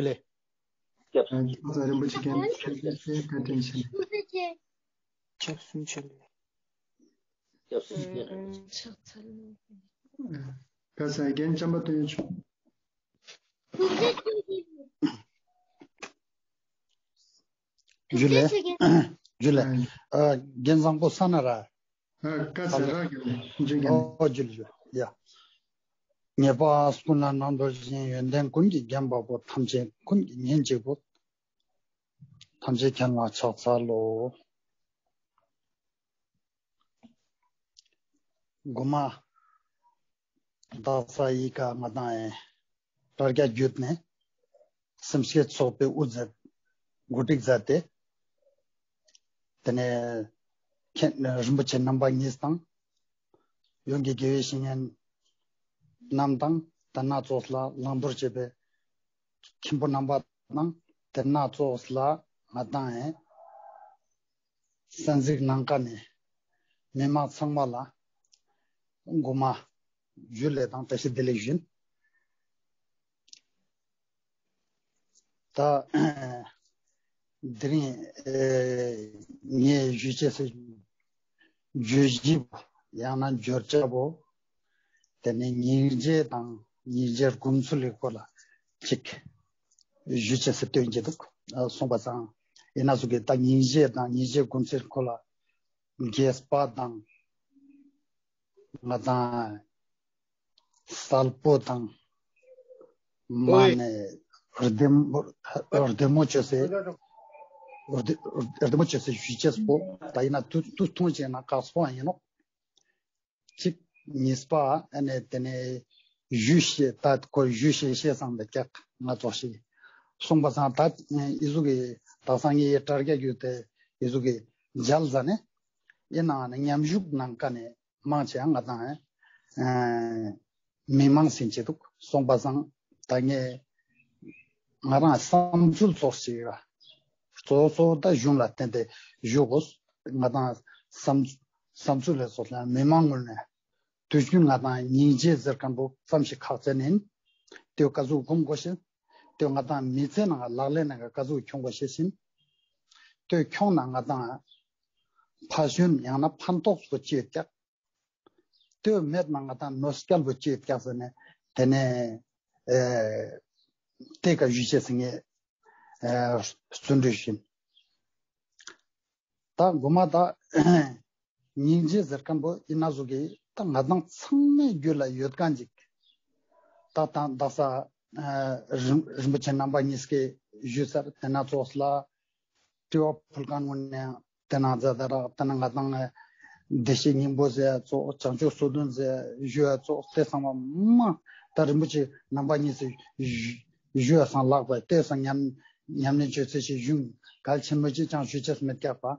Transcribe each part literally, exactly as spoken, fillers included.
ལེ། སྐྱབས་སུ་མཆི། ཨ་རིན་པོ་ཆེ་མཁྱེན་བཀའ་དྲིན་ཆེ། སྐྱབས་སུ་མཆི། ཀ་ས་རྒན་ལྕམ་པ་དོན་ཆུང་། ཇུ་ལེ། ཇུ་ལེ། ཨ་རྒན་བཟང་པོ་ས་ན་ར། ཨ་ཀ་ས་ར་རྒན་ཇུ་རྒན། ཨོ་ཇུ་ལེ་ཇུ་ལེ། ཡ། ངེས་པ་ཀུན་ལ་རྣམ་རྟོག་ཅན། ཡོན་ཏན་ཀུན་གྱི་རྒྱན་པ་པོ། ཐམས་ཅད་ཀུན་གྱི་ཉིན་གཅིག་པོ། ཐམས་ཅད་མཁྱེན་ལ་ཕྱག་འཚལ་ལོ། གོ་མ། དག་ས་ཡི་ཀ་ང་དང་ཨེ་དྲ་རྒྱ་བརྒྱུད་ནས་སེམས་བསྐྱེད་ཚོགས་པའི་དབུ་མཛད་གོ་སྒྲིག་མཛད་དེ། དེ་ནས་མཁན་རིན་པོ་ཆེ་རྣམ་པ་གཉིས་དང་། ཡོངས་ཀྱི་དགེ་བའི་བཤེས་གཉེན་རྣམས་དང་། དེ་ན་ཙོགས་ལ་བླང་དོར་བྱེད་པའི་མཁན་པོ་རྣམ་པ་དང་། དེ་ན་ཙོགས་ལ་ང་དང་ཨེ་གསན་གཟིགས་གནང་མཁན་ནི་མི་མང་ཚང་མ་ལ་གོ་མ་ཇུ་ལེ་དང་བཀྲ་ཤིས་བདེ་ལེགས་ཞུ། ད་དེ་རིང་ཨེ་ངས་ཞུ་ཅེས་སི་བརྗོད་གཞི་པོ་ཡང་ན་བརྗོད་བྱ་པོ། དེ་ནི་སྙིང་རྗེ་དང་སྙིང་རྗེ་སྒོམ་ཚུལ་ལི་སྐོར་ལ་ཅིག་ཞུ་ཅེས་སི་སྟོན་གྱི་འདུག། ཨ་སོང་པ་སང་ཡིན་ན་སུ་གི་ད་སྙིང་རྗེ་དང་སྙིང་རྗེ་སྒོམ་ཚུལ་སྐོར་ལ་རྒྱས་པ་དང་། ང་དང་གསལ་པོ་དང་། མ་ནས་བདེ་མོ་བདེ་མོ་བཅོས་སེ། བདེ་བདེ་མོ་བཅོས་སེ་ཞུ་ཅེས་པོ། ད་ཡིན་ན་དུ་དུ་མཐོང་ཅེ་ན་དཀགས་པོ་ཡིན་ནོག། གཅིག་གཉིས་པ་ཨ་ནེ་དེ་ནས་ཞུ་ཤེས་ད་ཁོ་ཞུ་ཤེས་ཤེས་སང་དེ་ཀྱག་ང་ཙོགས་ཤིག་སོང་པ་སང་ད་ཨི་ཟུག་གི་དག་ས་ངའི་དྲ་རྒྱ་བརྒྱུད་དེ་ཨི་ཟུག་གི་མཇལ་ཟ་ནས་ཡིན་ནའང་ནི་མཉམ་ཞུགས་གནང་མཁན་ནི་མང་ཆེ་ང་དང་ཨེ་མི་མང་ཟིན་ཅེ་འདུག། སོང་པ་སང་ད་ངས་ང་རང་བསམ་ཚུལ་ཙོགས་ཤིག་ར་གཙོ་བོ་ད་གཞུང་ལ་བརྟེན་ཏེ་ཞུ་དགོས། ང་དང་བསམ་བསམ་ཚུལ་ལས་ཙོགས་ལ་མི་མང་ངོས་ནས་དུས་རྒྱུན་ང་དང་སྙིང་རྗེ་ཟེར་མཁན་པོ་ཙམ་ཞིག་ཁག་ཅན་ཡིན། དེ་བོ་ཀ་ཟུག་སྒོམ་དགོས་ཤེས། དེ་བོ་ང་དང་མི་ཚེ་ནང་ལག་ལེན་ནང་ཀ་ཟུག་འཁྱོང་དགོས་ཤེས་ཡིན། དེ་བོ་འཁྱོང་ན་ང་དང་ཕན་ཞུན་ཡང་ན་ཕན་ཐོགས་པོ་ཅི་ཡོད་ཀྱག། དེ་བོ་མེད་ན་ང་དང་གནོད་སྐྱེལ་པོ་ཅི་ཡོད་ཀྱག་ཟེར་ནས་དེ་ནས་ཨེ་དེ་ཀ་ཞུ་ཅེས་སི་ངས་ཨེ་བརྩོན་འགྲུས་ཞུ་ཡིན། ད་གོ་མ་ད་སྙིང་རྗེ་ཟེར་མཁན་པོ་ཡིན་ན་ཟུག་གི་ད་ང་དང་ཚང་མའི་རྒྱུད་ལ་ཡོད་མཁན་ཅིག། ད་ད་དག་ས་ཨ་རིན་རིན་པོ་ཆེ་རྣམ་པ་གཉིས་ཀས་ཞུས་ཚར། དེ་ན་ཙོགས་ལ་དྲི་བ་ཕུལ་མཁན་ངོས་ནས་དེ་ན་ཛ་ད་རག་དེ་ན་ང་དང་བདེ་གཤེགས་སྙིང་པོ་ཟེར་ཙོགས་བྱང་ཆུབ་སོ་བདུན་ཟེར་ཞུ་བ་ཙོགས་དེ་ཚང་མ་མ་ད་རིན་པོ་ཆེ་རྣམ་པ་གཉིས་སུ་ཞུ་བ་སང་ལགས་པ་དེ་སང་ཉམས་ཉམས་ལེན་བཅོས་ཚེ་ཞིག་གཞུང་གལ་ཆེན་མོ་ཅིག་ཅང་ཞུ་ཅེས་མེད་ཀྱག་པ།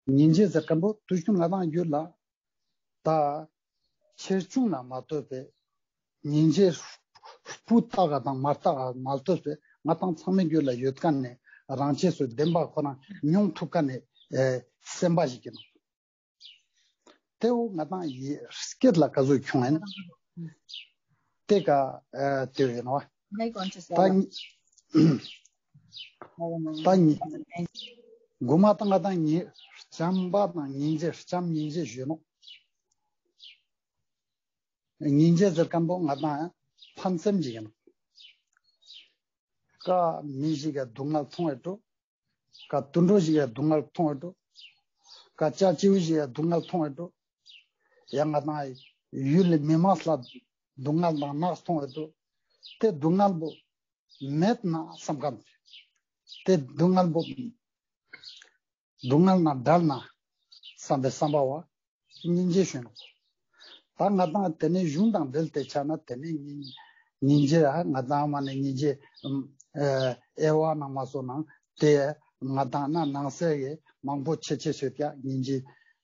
སྙིང་རྗེ་ཟེར་མཁན་པོ་དུས་རྒྱུན་ང་དང་རྒྱུད་ལ་ད་ཆེ་ཆུང་ལ་མ་ལྟོས་པའི་སྙིང་རྗེ་སྤུས་དག་ག་དང་མ་དག་ག་མ་ལྟོས་པའི་ང་དང་ཚང་མའི་རྒྱུད་ལ་ཡོད་མཁན་ནི་རང་ཆས་སུ་བདེན་པ་ཁོ་རང་མྱོང་ཐུབ་མཁན་ནི་ཨེ་སེམས་པ་ཞིག་ཡིན་ནོག། དེ་བོ་ང་དང་ཡི་སྐད་ལ་ཀ་ཟུག་ཁྱོང་ཡིན། དེ་ཀ་ཨ་དེ་བོ་ཡིན་ནོག། ད་ད་གོ་མ་ད་ང་དང་ཉི་བྱམས་པ་དང་སྙིང་རྗེ་བྱམས་སྙིང་རྗེ་ཞུ་ནོག། སྙིང་རྗེ་ཟེར་མཁན་པོ་ང་དང་ཕན་སེམས་ཅིག་ཡིན་ནོག། ཀ་མི་ཞིག་གི་སྡུག་བསྔལ་མཐོང་ཡོད་འགྲོ། ཀ་དུད་འགྲོ་ཞིག་གི་སྡུག་བསྔལ་མཐོང་ཡོད་འགྲོ། ཀ་ཅ་ཅིའུ་ཞིག་གི་སྡུག་བསྔལ་མཐོང་ཡོད་འགྲོ། ཡང་ང་དང་ཡུལ་ལི་མི་མང་ལ་སྡུག་བསྔལ་དང་ནགས་མཐོང་ཡོད་འགྲོ། དེ་སྡུག་བསྔལ་པོ་མེད་ན་བསམ་མཁན། དེ་སྡུག་བསྔལ་པོ་སྡུག་བསྔལ་ནང་བྲལ་ན་བསམ་པའི་བསམ་པ་བ་སྙིང་རྗེ་ཞུ་ནོག། ད་ང་དང་དེ་ནས་གཞུང་དང་འབྲེལ་ཏེ་ཆ་ན་དེ་ནས་སྙིང་སྙིང་རྗེ་ཨ་ང་དང་མ་ནས་སྙིང་རྗེ་ཨེ་ཨེ་བ་ནང་མ་སོང་ནང་དེ་ང་དང་ན་ནང་གསེས་ཀྱི་མང་པོ་ཆེ་ཆེ་ཤོས་ཀྱང་སྙིང་རྗེ་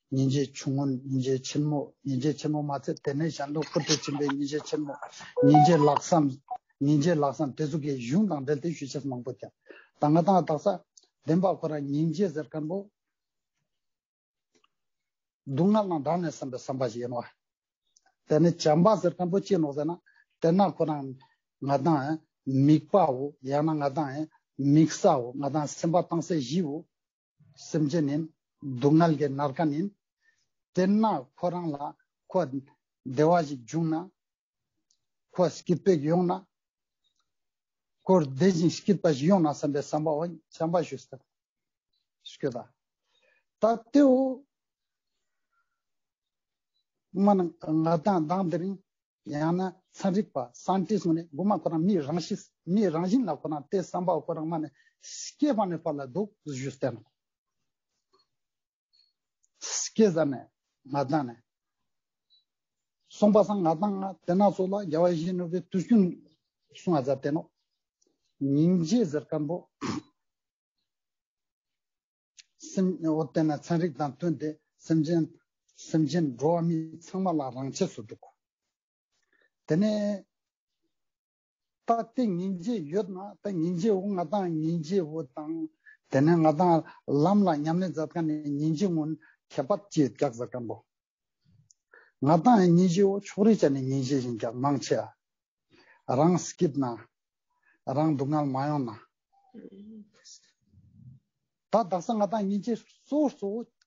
སྙིང་རྗེ་ཆུང་ངུ་སྙིང་རྗེ་ཆེན་མོ་སྙིང་རྗེ་ཆེན་མོ་མ་ཚད་དེ་ནས་གཞན་ལུགས་ཁུར་དུ་ཕྱིན་པའི་སྙིང་རྗེ་ཆེན་མོ་སྙིང་རྗེ་ལྷག་བསམ་སྙིང་རྗེ་ལྷག་བསམ་དེ་ཚོ་གི་གཞུང་དང་འབྲེལ་ཏེ་ཞུ་ཅེས་མང་པོ་ཀྱང་ད་ང་དང་དག་ས་བདེན་པ་ཁོ་རང་སྙིང་རྗེ་ཟེར་མཁན་པོ། སྡུག་བསྔལ་ནང་བྲལ་ནས་བསམ་པའི་བསམ་པ་ཞིག་ཡིན་ནོག། དེ་ནས་བྱམས་པ་ཟེར་མཁན་པོ་ཅི་ནོག་ཟེར་ན་དེ་ན་ཁོ་རང་ང་དང་ དམིགས་པའོ། ཡང་ན་ང་དང་ཡང་དམིགས་སའོ། ང་དང་སེམས་པ་བཏང་སའི་གཞིའོ། སེམས་ཅན་ཡིན། སྡུག་བསྔལ་གྱི་མནར་མཁན་ཡིན། དེ་ན་ཁོ་རང་ལ་ཁོ་བདེ་བ་ཞིག་བྱུང་ན། ཁོ་སྐྱིད་པོ་ཡོང་ན། ཁོ་བདེ་ཞིང་སྐྱིད་པ་ཞིག་ཡོང་ན་བསམ་པའི་བསམ་པའོ། བསམ་པ་ཞུས་ཏེ། སྐྱོད་ད། ད་དེའོ། མ་ན་ང་དང་དང་དེ་རིང་ཡང་ན་ཚན་རིག་པ་སཱན་ཊིསཊ་ངོ་ནས་གོ་མ་ཁོ་རང་མི་རང་ཤི་མི་རང་བཞིན་ལ་ཁོ་རང་དེ་བསམ་པ་ཁོ་རང་མ་ནས་སྐྱེས་པ་ནས་ཕར་ལ་འདུག་ཞུས་ཏེ་ནོག་སྐྱེས་ཟ་ནས་ང་དང་ནས་སོང་པ་སང་ང་དང་ང་དེ་ན་ཚོ་ལ་རྒྱལ་བ་ཡིད་བཞིན་ནོར་བུའི་དུས་རྒྱུན་གསུང་ང་མཛད་དེ་ནོག་སྙིང་རྗེ་ཟེར་མཁན་པོ། སེམས་འོ་དེ་ན་ཚན་རིག་དང་བསྟུན་ཏེ་སེམས་ཅན་སེམས་ཅན་འགྲོ་བ་མི་ཚང་མ་ལ་རང་ཆས་སུ་འདུག་དེ་ནས་ད་དེ་སྙིང་རྗེ་ཡོད་ན་ད་སྙིང་རྗེ་འོ་ང་དང་སྙིང་རྗེ་འོ་དང་དེ་ནས་ང་དང་ལམ་ལ་ཉམས་ལེན་མཛད་མཁན་ནི་སྙིང་རྗེ་སྔོན་ཁྱད་པར་ཅི་ཡོད་ཀྱག་ཟེར་མཁན་པོ། ང་དང་སྙིང་རྗེ་བོ་ཕྱོགས་རིས་ཅན་ནི་སྙིང་རྗེ་ཡིན་ཀྱང་མང་ཆེ་བ། རང་སྐྱིད་ན། རང་སྡུག་བསྔལ་མ་ཡོང་ན། ད་དག་ས་ང་དང་སྙིང་རྗེ་གཙོ་བོ་གཙོ་བོ།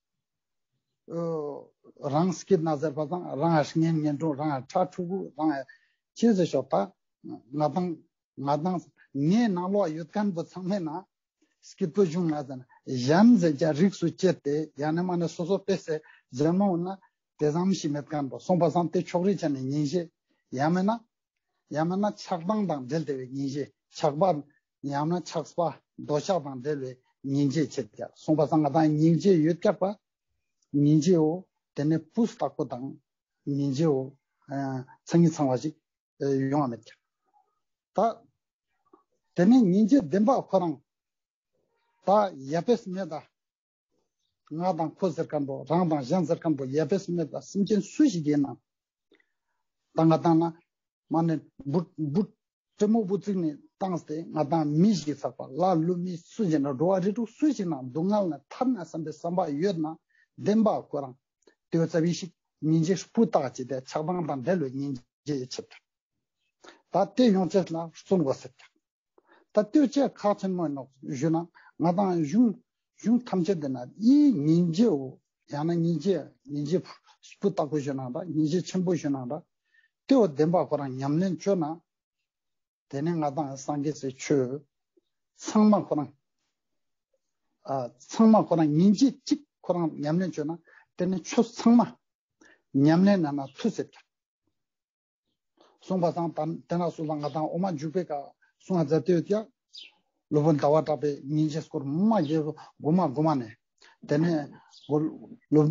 རང་སྐྱིད་ན་ཟེར་བ་དང་རང་ངན་ངན་འགྲོ་རང་ཁྲ་ཁྲུ་གུ་རང་ཅི་ཟེར་ཤོག་ད་ང་དང་ང་དང་ངའི་ནང་ལོགས་ཡོད་མཁན་པོ་ཚང་མའི་ནང་སྐྱིད་པོ་བྱུང་ན་ཟེར་ན། གཞན་ཟེར་ཀྱང་རིགས་སུ་སྐྱེས་ཏེ་ཡང་ན་མ་ནི་སོ་སོ་པེ་སེ་ཟེར་མ་འོང་ན་དེ་ཙམ་ཞིག་མེད་མཁན་པོ། སོང་པ་སང་དེ་ཕྱོགས་རིས་ཅན་ནི་སྙིང་རྗེ། ཡང་མེད་ན་ཡང་མེད་ན་ཆགས་སྡང་དང་འབྲེལ་ཏེ་བའི་སྙིང་རྗེ། ཆགས་པ་ཡང་ན་ཆགས་པ་འདོད་ཆགས་དང་འབྲེལ་བའི་སྙིང་རྗེ་ཆེད་ཀྱག་སོང་པ་སང་ང་དང་སྙིང་རྗེ་ཡོད་ཀྱག་པ། སྙིང་རྗེའོ། དེ་ནས་སྤུས་དག་པོ་དང་སྙིང་རྗེའོ། ཚང་ངི་ཚང་བ་ཞིག་ཡོང་བ་མེད་ཀྱག་ད། དེ་ནས་སྙིང་རྗེ་བདེན་པ་ཁོ་རང་ད་ཡ་པེས་མེད་ད། ང་དང་ཁོ་ཟེར་མཁན་པོ་རང་དང་གཞན་ཟེར་མཁན་པོ་ཡ་པེས་མེད་ད། སེམས་ཅན་སུ་ཞིག་ཡིན་ན། ད་ང་དང་ན་མ་ནས་བུ་བུ་སྤྲེ་མོ་བུ་བཙུགས་ནས་བཏང་སྟེ་ང་དང་མི་ཞིག་ཚགས་པ་ལ་ལུ་མི་སུ་ཞིག་ན་འགྲོ་བ་རིགས་དྲུག་སུ་ཞིག་ན་སྡུག་བསྔལ་ནས་ཐར་ན་བསམ་པའི་བསམ་པ་ཡོད་ན་བདེན་པ་ཁོ་རང་དེ་བོ་ཙ་བི་ཞིག་སྙིང་རྗེ་སྤུས་དག་ཅིག་དེ་ཆགས་སྡང་དང་འབྲེལ་བའི་སྙིང་རྗེ་ཡི་ཆེད་དུ། ད་དེ་ཡོང་ཅེས་ལ་བརྩོན་དགོས་ཟེར་ཀྱག་ད་དེ་ཅེས་ཁག་ཆེན་མོ་ཡིན་ནོག་ཞུ་ན་ང་དང་གཞུང་གཞུང་ཐམས་ཅད་དེ་ན་ཨི་སྙིང་རྗེའོ། ཡང་ན་སྙིང་རྗེ་སྙིང་རྗེ་སྤུས་དག་པོ་ཞུ་ན་འདྲ་སྙིང་རྗེ་ཆེན་པོ་ཞུ་ན་འདྲ་དེ་བོ་བདེན་པ་ཁོ་རང་ཉམས་ལེན་བཅོས་ན་དེ་ནས་ང་དང་སངས་རྒྱས་སི་ཆོས་ཚང་མ་ཁོ་རང་ཨ་ཚང་མ་ཁོ་རང་སྙིང་རྗེ་གཅིག་ཁོ་རང་ཉམས་ལེན་བཅོས་ན་དེ་ནས་ཆོས་ཚང་མ་ཉམས་ལེན་ན་ན་ཐུ་ཟེར་ཀྱག་སོང་པ་སང་དེ་ན་སུ་ལ་ང་དང་འོ་མ་འཇུག་པའི་ཀ་གསུང་ང་མཛད་དེ་ཡོད་ཀྱག་སློབ་དཔོན་ཟླ་བ་གྲགས་པའི་སྙིང་རྗེ་སྐོར་མ་རྒྱས་གོ་མ་གོ་མ་ནས་དེ་ནས་གོ་སློབ་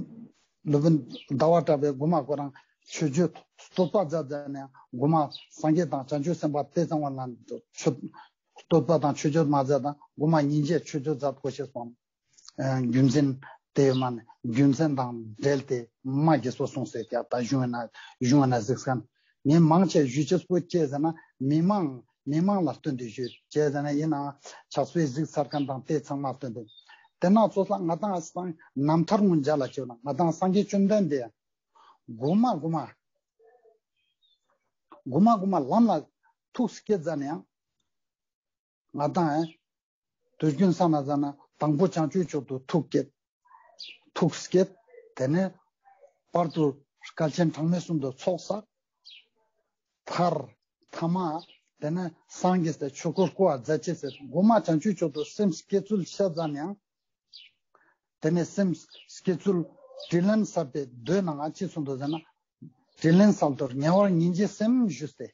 སློབ་དཔོན་ཟླ་བ་གྲགས་པའི་གོ་མ་ཁོ་རང་མཆོད་བརྗོད་བསྟོད་པ་མཛད་མཛད་ནས་གོ་མ་སངས་རྒྱས་དང་བྱང་ཆུབ་སེམས་དཔའ་དེ་ཚང་བ་ལ་མཆོད་བསྟོད་པ་དང་མཆོད་བརྗོད་མ་མཛད་དང་གོ་མ་སྙིང་རྗེ་མཆོད་བརྗོད་མཛད་གོ་ཤེས་སོང་། རྒྱུ་མཚན་དེ་མ་ནི་རྒྱུ་མཚན་དང་འབྲེལ་ཏེ་མ་རྒྱས་པོ་གསུངས་ཟེར་ཀྱག་ད་གཞུང་ན་གཞུང་ན་གཟིགས་མཁན་ངས་མང་ཆེ་ཞུ་ཅེས་པོ་ཅི་ཟེར་ན་མི་མང་མི་མང་ལ་སྟོན་ཏེ་ཞུ་ཅི་ཟེར་ན་ཡིན་ན་ཕྱག་དཔེ་གཟིགས་ཚར་མཁན་དང་དེ་ཚང་མ་སྟོན་ཏེ་དེ་ན་ཚོ་ལ་ང་དང་སང་རྣམ་ཐར་ངོ་མཇལ་ལ་བྱེད་ན་ང་དང་སངས་རྒྱས་བཅོམ་ལྡན་འདས་གོ་མ་གོ་མ་གོ་མ་གོ་མ་ལམ་ལ་ཐུགས་བསྐྱེད་མཛད་ནས་ཡང་ང་དང་ཨེ། དུས་རྒྱུན་བསམ་ན་བསམ་ན་དང་པོ་བྱང་ཆུབ་མཆོག་ཏུ་ཐུགས་བསྐྱེད། ཐུགས་བསྐྱེད། དེ་ནས་བར་དུ་བསྐལ་ཆེན་གྲངས་མེད་གསུམ་དུ་ཚོགས་བསགས། མཐར་ཐ་མ་དེ་ནས་སངས་རྒྱས་སའི་ཆོས་འཁོར་བསྐོར་བ་མཛད་ཅེས་ཟེར་གོ་མ་བྱང་ཆུབ་མཆོག་ཏུ་སེམས་བསྐྱེད་ཚུལ་བཤད་ཙམ་ཡང་། དེ་ནས་སེམས་བསྐྱེད་ཚུལ་དྲིན་ལན་བསབ་པའི་མདོའི་ནང་ང་ཅི་གསུངས་འདུག་ཟེར་ན། དྲིན་ལན་བསབ་དོར་ཉེ་བར་སྙིང་རྗེ་སེམས་ཞུས་ཏེ།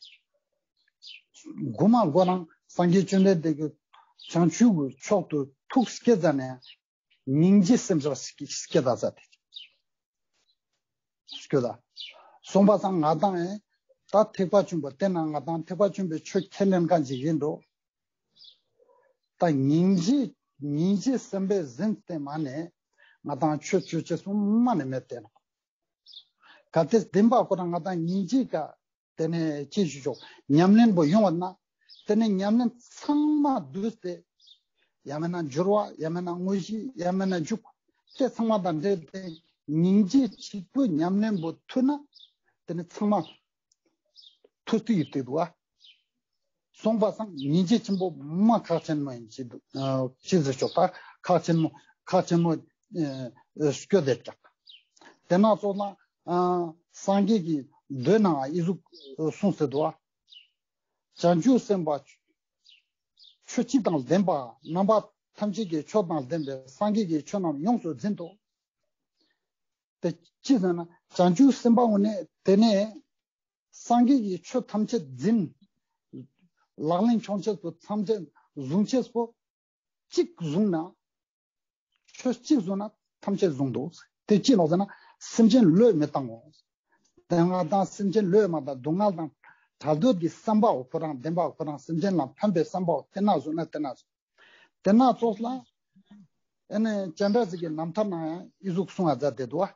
གོ་མ་གོ་རང་སངས་རྒྱས་བཅོམ་ལྡན་འདས་ཀྱི་བྱང་ཆུབ་ཀྱི་མཆོག་ཏུ་ཐུགས་བསྐྱེད་མཛད་ནས་སྙིང་རྗེ་སེམས་ཤར་བསྐྱེད་ད་མཛད་དེ། སྐྱོད་ད། སོང་པ་སང་ང་དང་ཨེ། ད་ཐེག་པ་ཆེན་པོ་དེ་ན་ང་དང་ཐེག་པ་ཆེན་པོའི་ཆོས་ཁས་ལེན་མཁན་ཅིག་ཡིན་འགྲོ། ད་སྙིང་རྗེ་སྙིང་རྗེ་སེམས་དཔའི་ཟིན་ཏེ་མ་ནས་ང་དང་ཆོས་ཆོས་ཅེས་སུ་མ་ནས་མེད་དེ་ནོག་གལ་ཏེ་བདེན་པ་ཁོ་རང་ང་དང་སྙིང་རྗེ་ཀ་དེ་ནས་ཅི་ཞུ་ཆོག་ཉམས་ལེན་པོ་ཡོང་བ་ན་དེ་ནས་ཉམས་ལེན་ཚང་མ་བསྡུས་ཏེ་ཡང་མེད་ན་འགྱུར་བ་ཡང་མེད་ན་དངོས་གཞི་ཡང་མེད་ན་འཇུག་དེ་ཚང་མ་དང་འབྲེལ་ཏེ་སྙིང་རྗེ་གཅིག་པུ་ཉམས་ལེན་པོ་ཐུབ་ན་དེ་ནས་ཚང་མ་ཐུབ་ཏུ་ཡིད་དེ་འདུག་ཨ། སོང་པ་སང་སྙིང་རྗེ་ཆེན་པོ་མ་ཁག་ཆེན་མོ་ཡིན་ཅི་འདུག་ཨ་ཅི་ཟེར་ཆོག་ད་ཁག་ཆེན་མོ་ཁག་ཆེན་མོ་ཨེ་ཨེ་སྐྱོད་དེ་ཀྱག་དེ་ན་ཙོགས་ལ་ཨ་སངས་རྒྱས་ཀྱི་མདོའི་ནང་ཨི་ཟུག་གསུངས་ཟེར་འདུག་ཨ། བྱང་ཆུབ་སེམས་དཔའ་ཆོས་སྤྱི་དང་ལྡན་པ། རྣམ་པ་ཐམས་ཅད་ཀྱི་ཆོས་དང་ལྡན་པས་སངས་རྒྱས་ཀྱི་ཆོས་རྣམས་ཡོངས་སུ་འཛིན་ཏོ། དེ་ཅི་ཟེར་ན་བྱང་ཆུབ་སེམས་དཔའ་འོ་ནས་དེ་ནས་སངས་རྒྱས་ཀྱི་ཆོས་ཐམས་ཅད་འཛིན། ལག་ལེན་ཆོང་ཅེས་པོ་ཐམས་ཅད་བཟུང་ཅེས་པོ་གཅིག་བཟུང་ན། ཆོས་གཅིག་བཟུང་ན་ཐམས་ཅད་བཟུང་འདུག་དེ་ཅི་ནོག་ཟེར་ན་སེམས་ཅན་བློས་མི་བཏང་ངོ་། དེ་ང་དང་སེམས་ཅན་བློས་མ་བཏང་སྡུག་བསྔལ་དང་བྲལ་འདོད་ཀྱི་བསམ་པའོ་ཁོ་རང་བདེན་པའོ་ཁོ་རང་སེམས་ཅན་ལ་ཕན་པའི་བསམ་པའོ་དེ་ན་བཟུང་ན་དེ་ན་བཟུང་། དེ་ན་ཙོགས་ལ་ཨེ་ནས་སྤྱན་རས་གཟིགས་ཀྱི་རྣམ་ཐར་ནང་ཡང་ཨི་ཟུག་གསུང་བ་མཛད་དེ་འདུག་བ།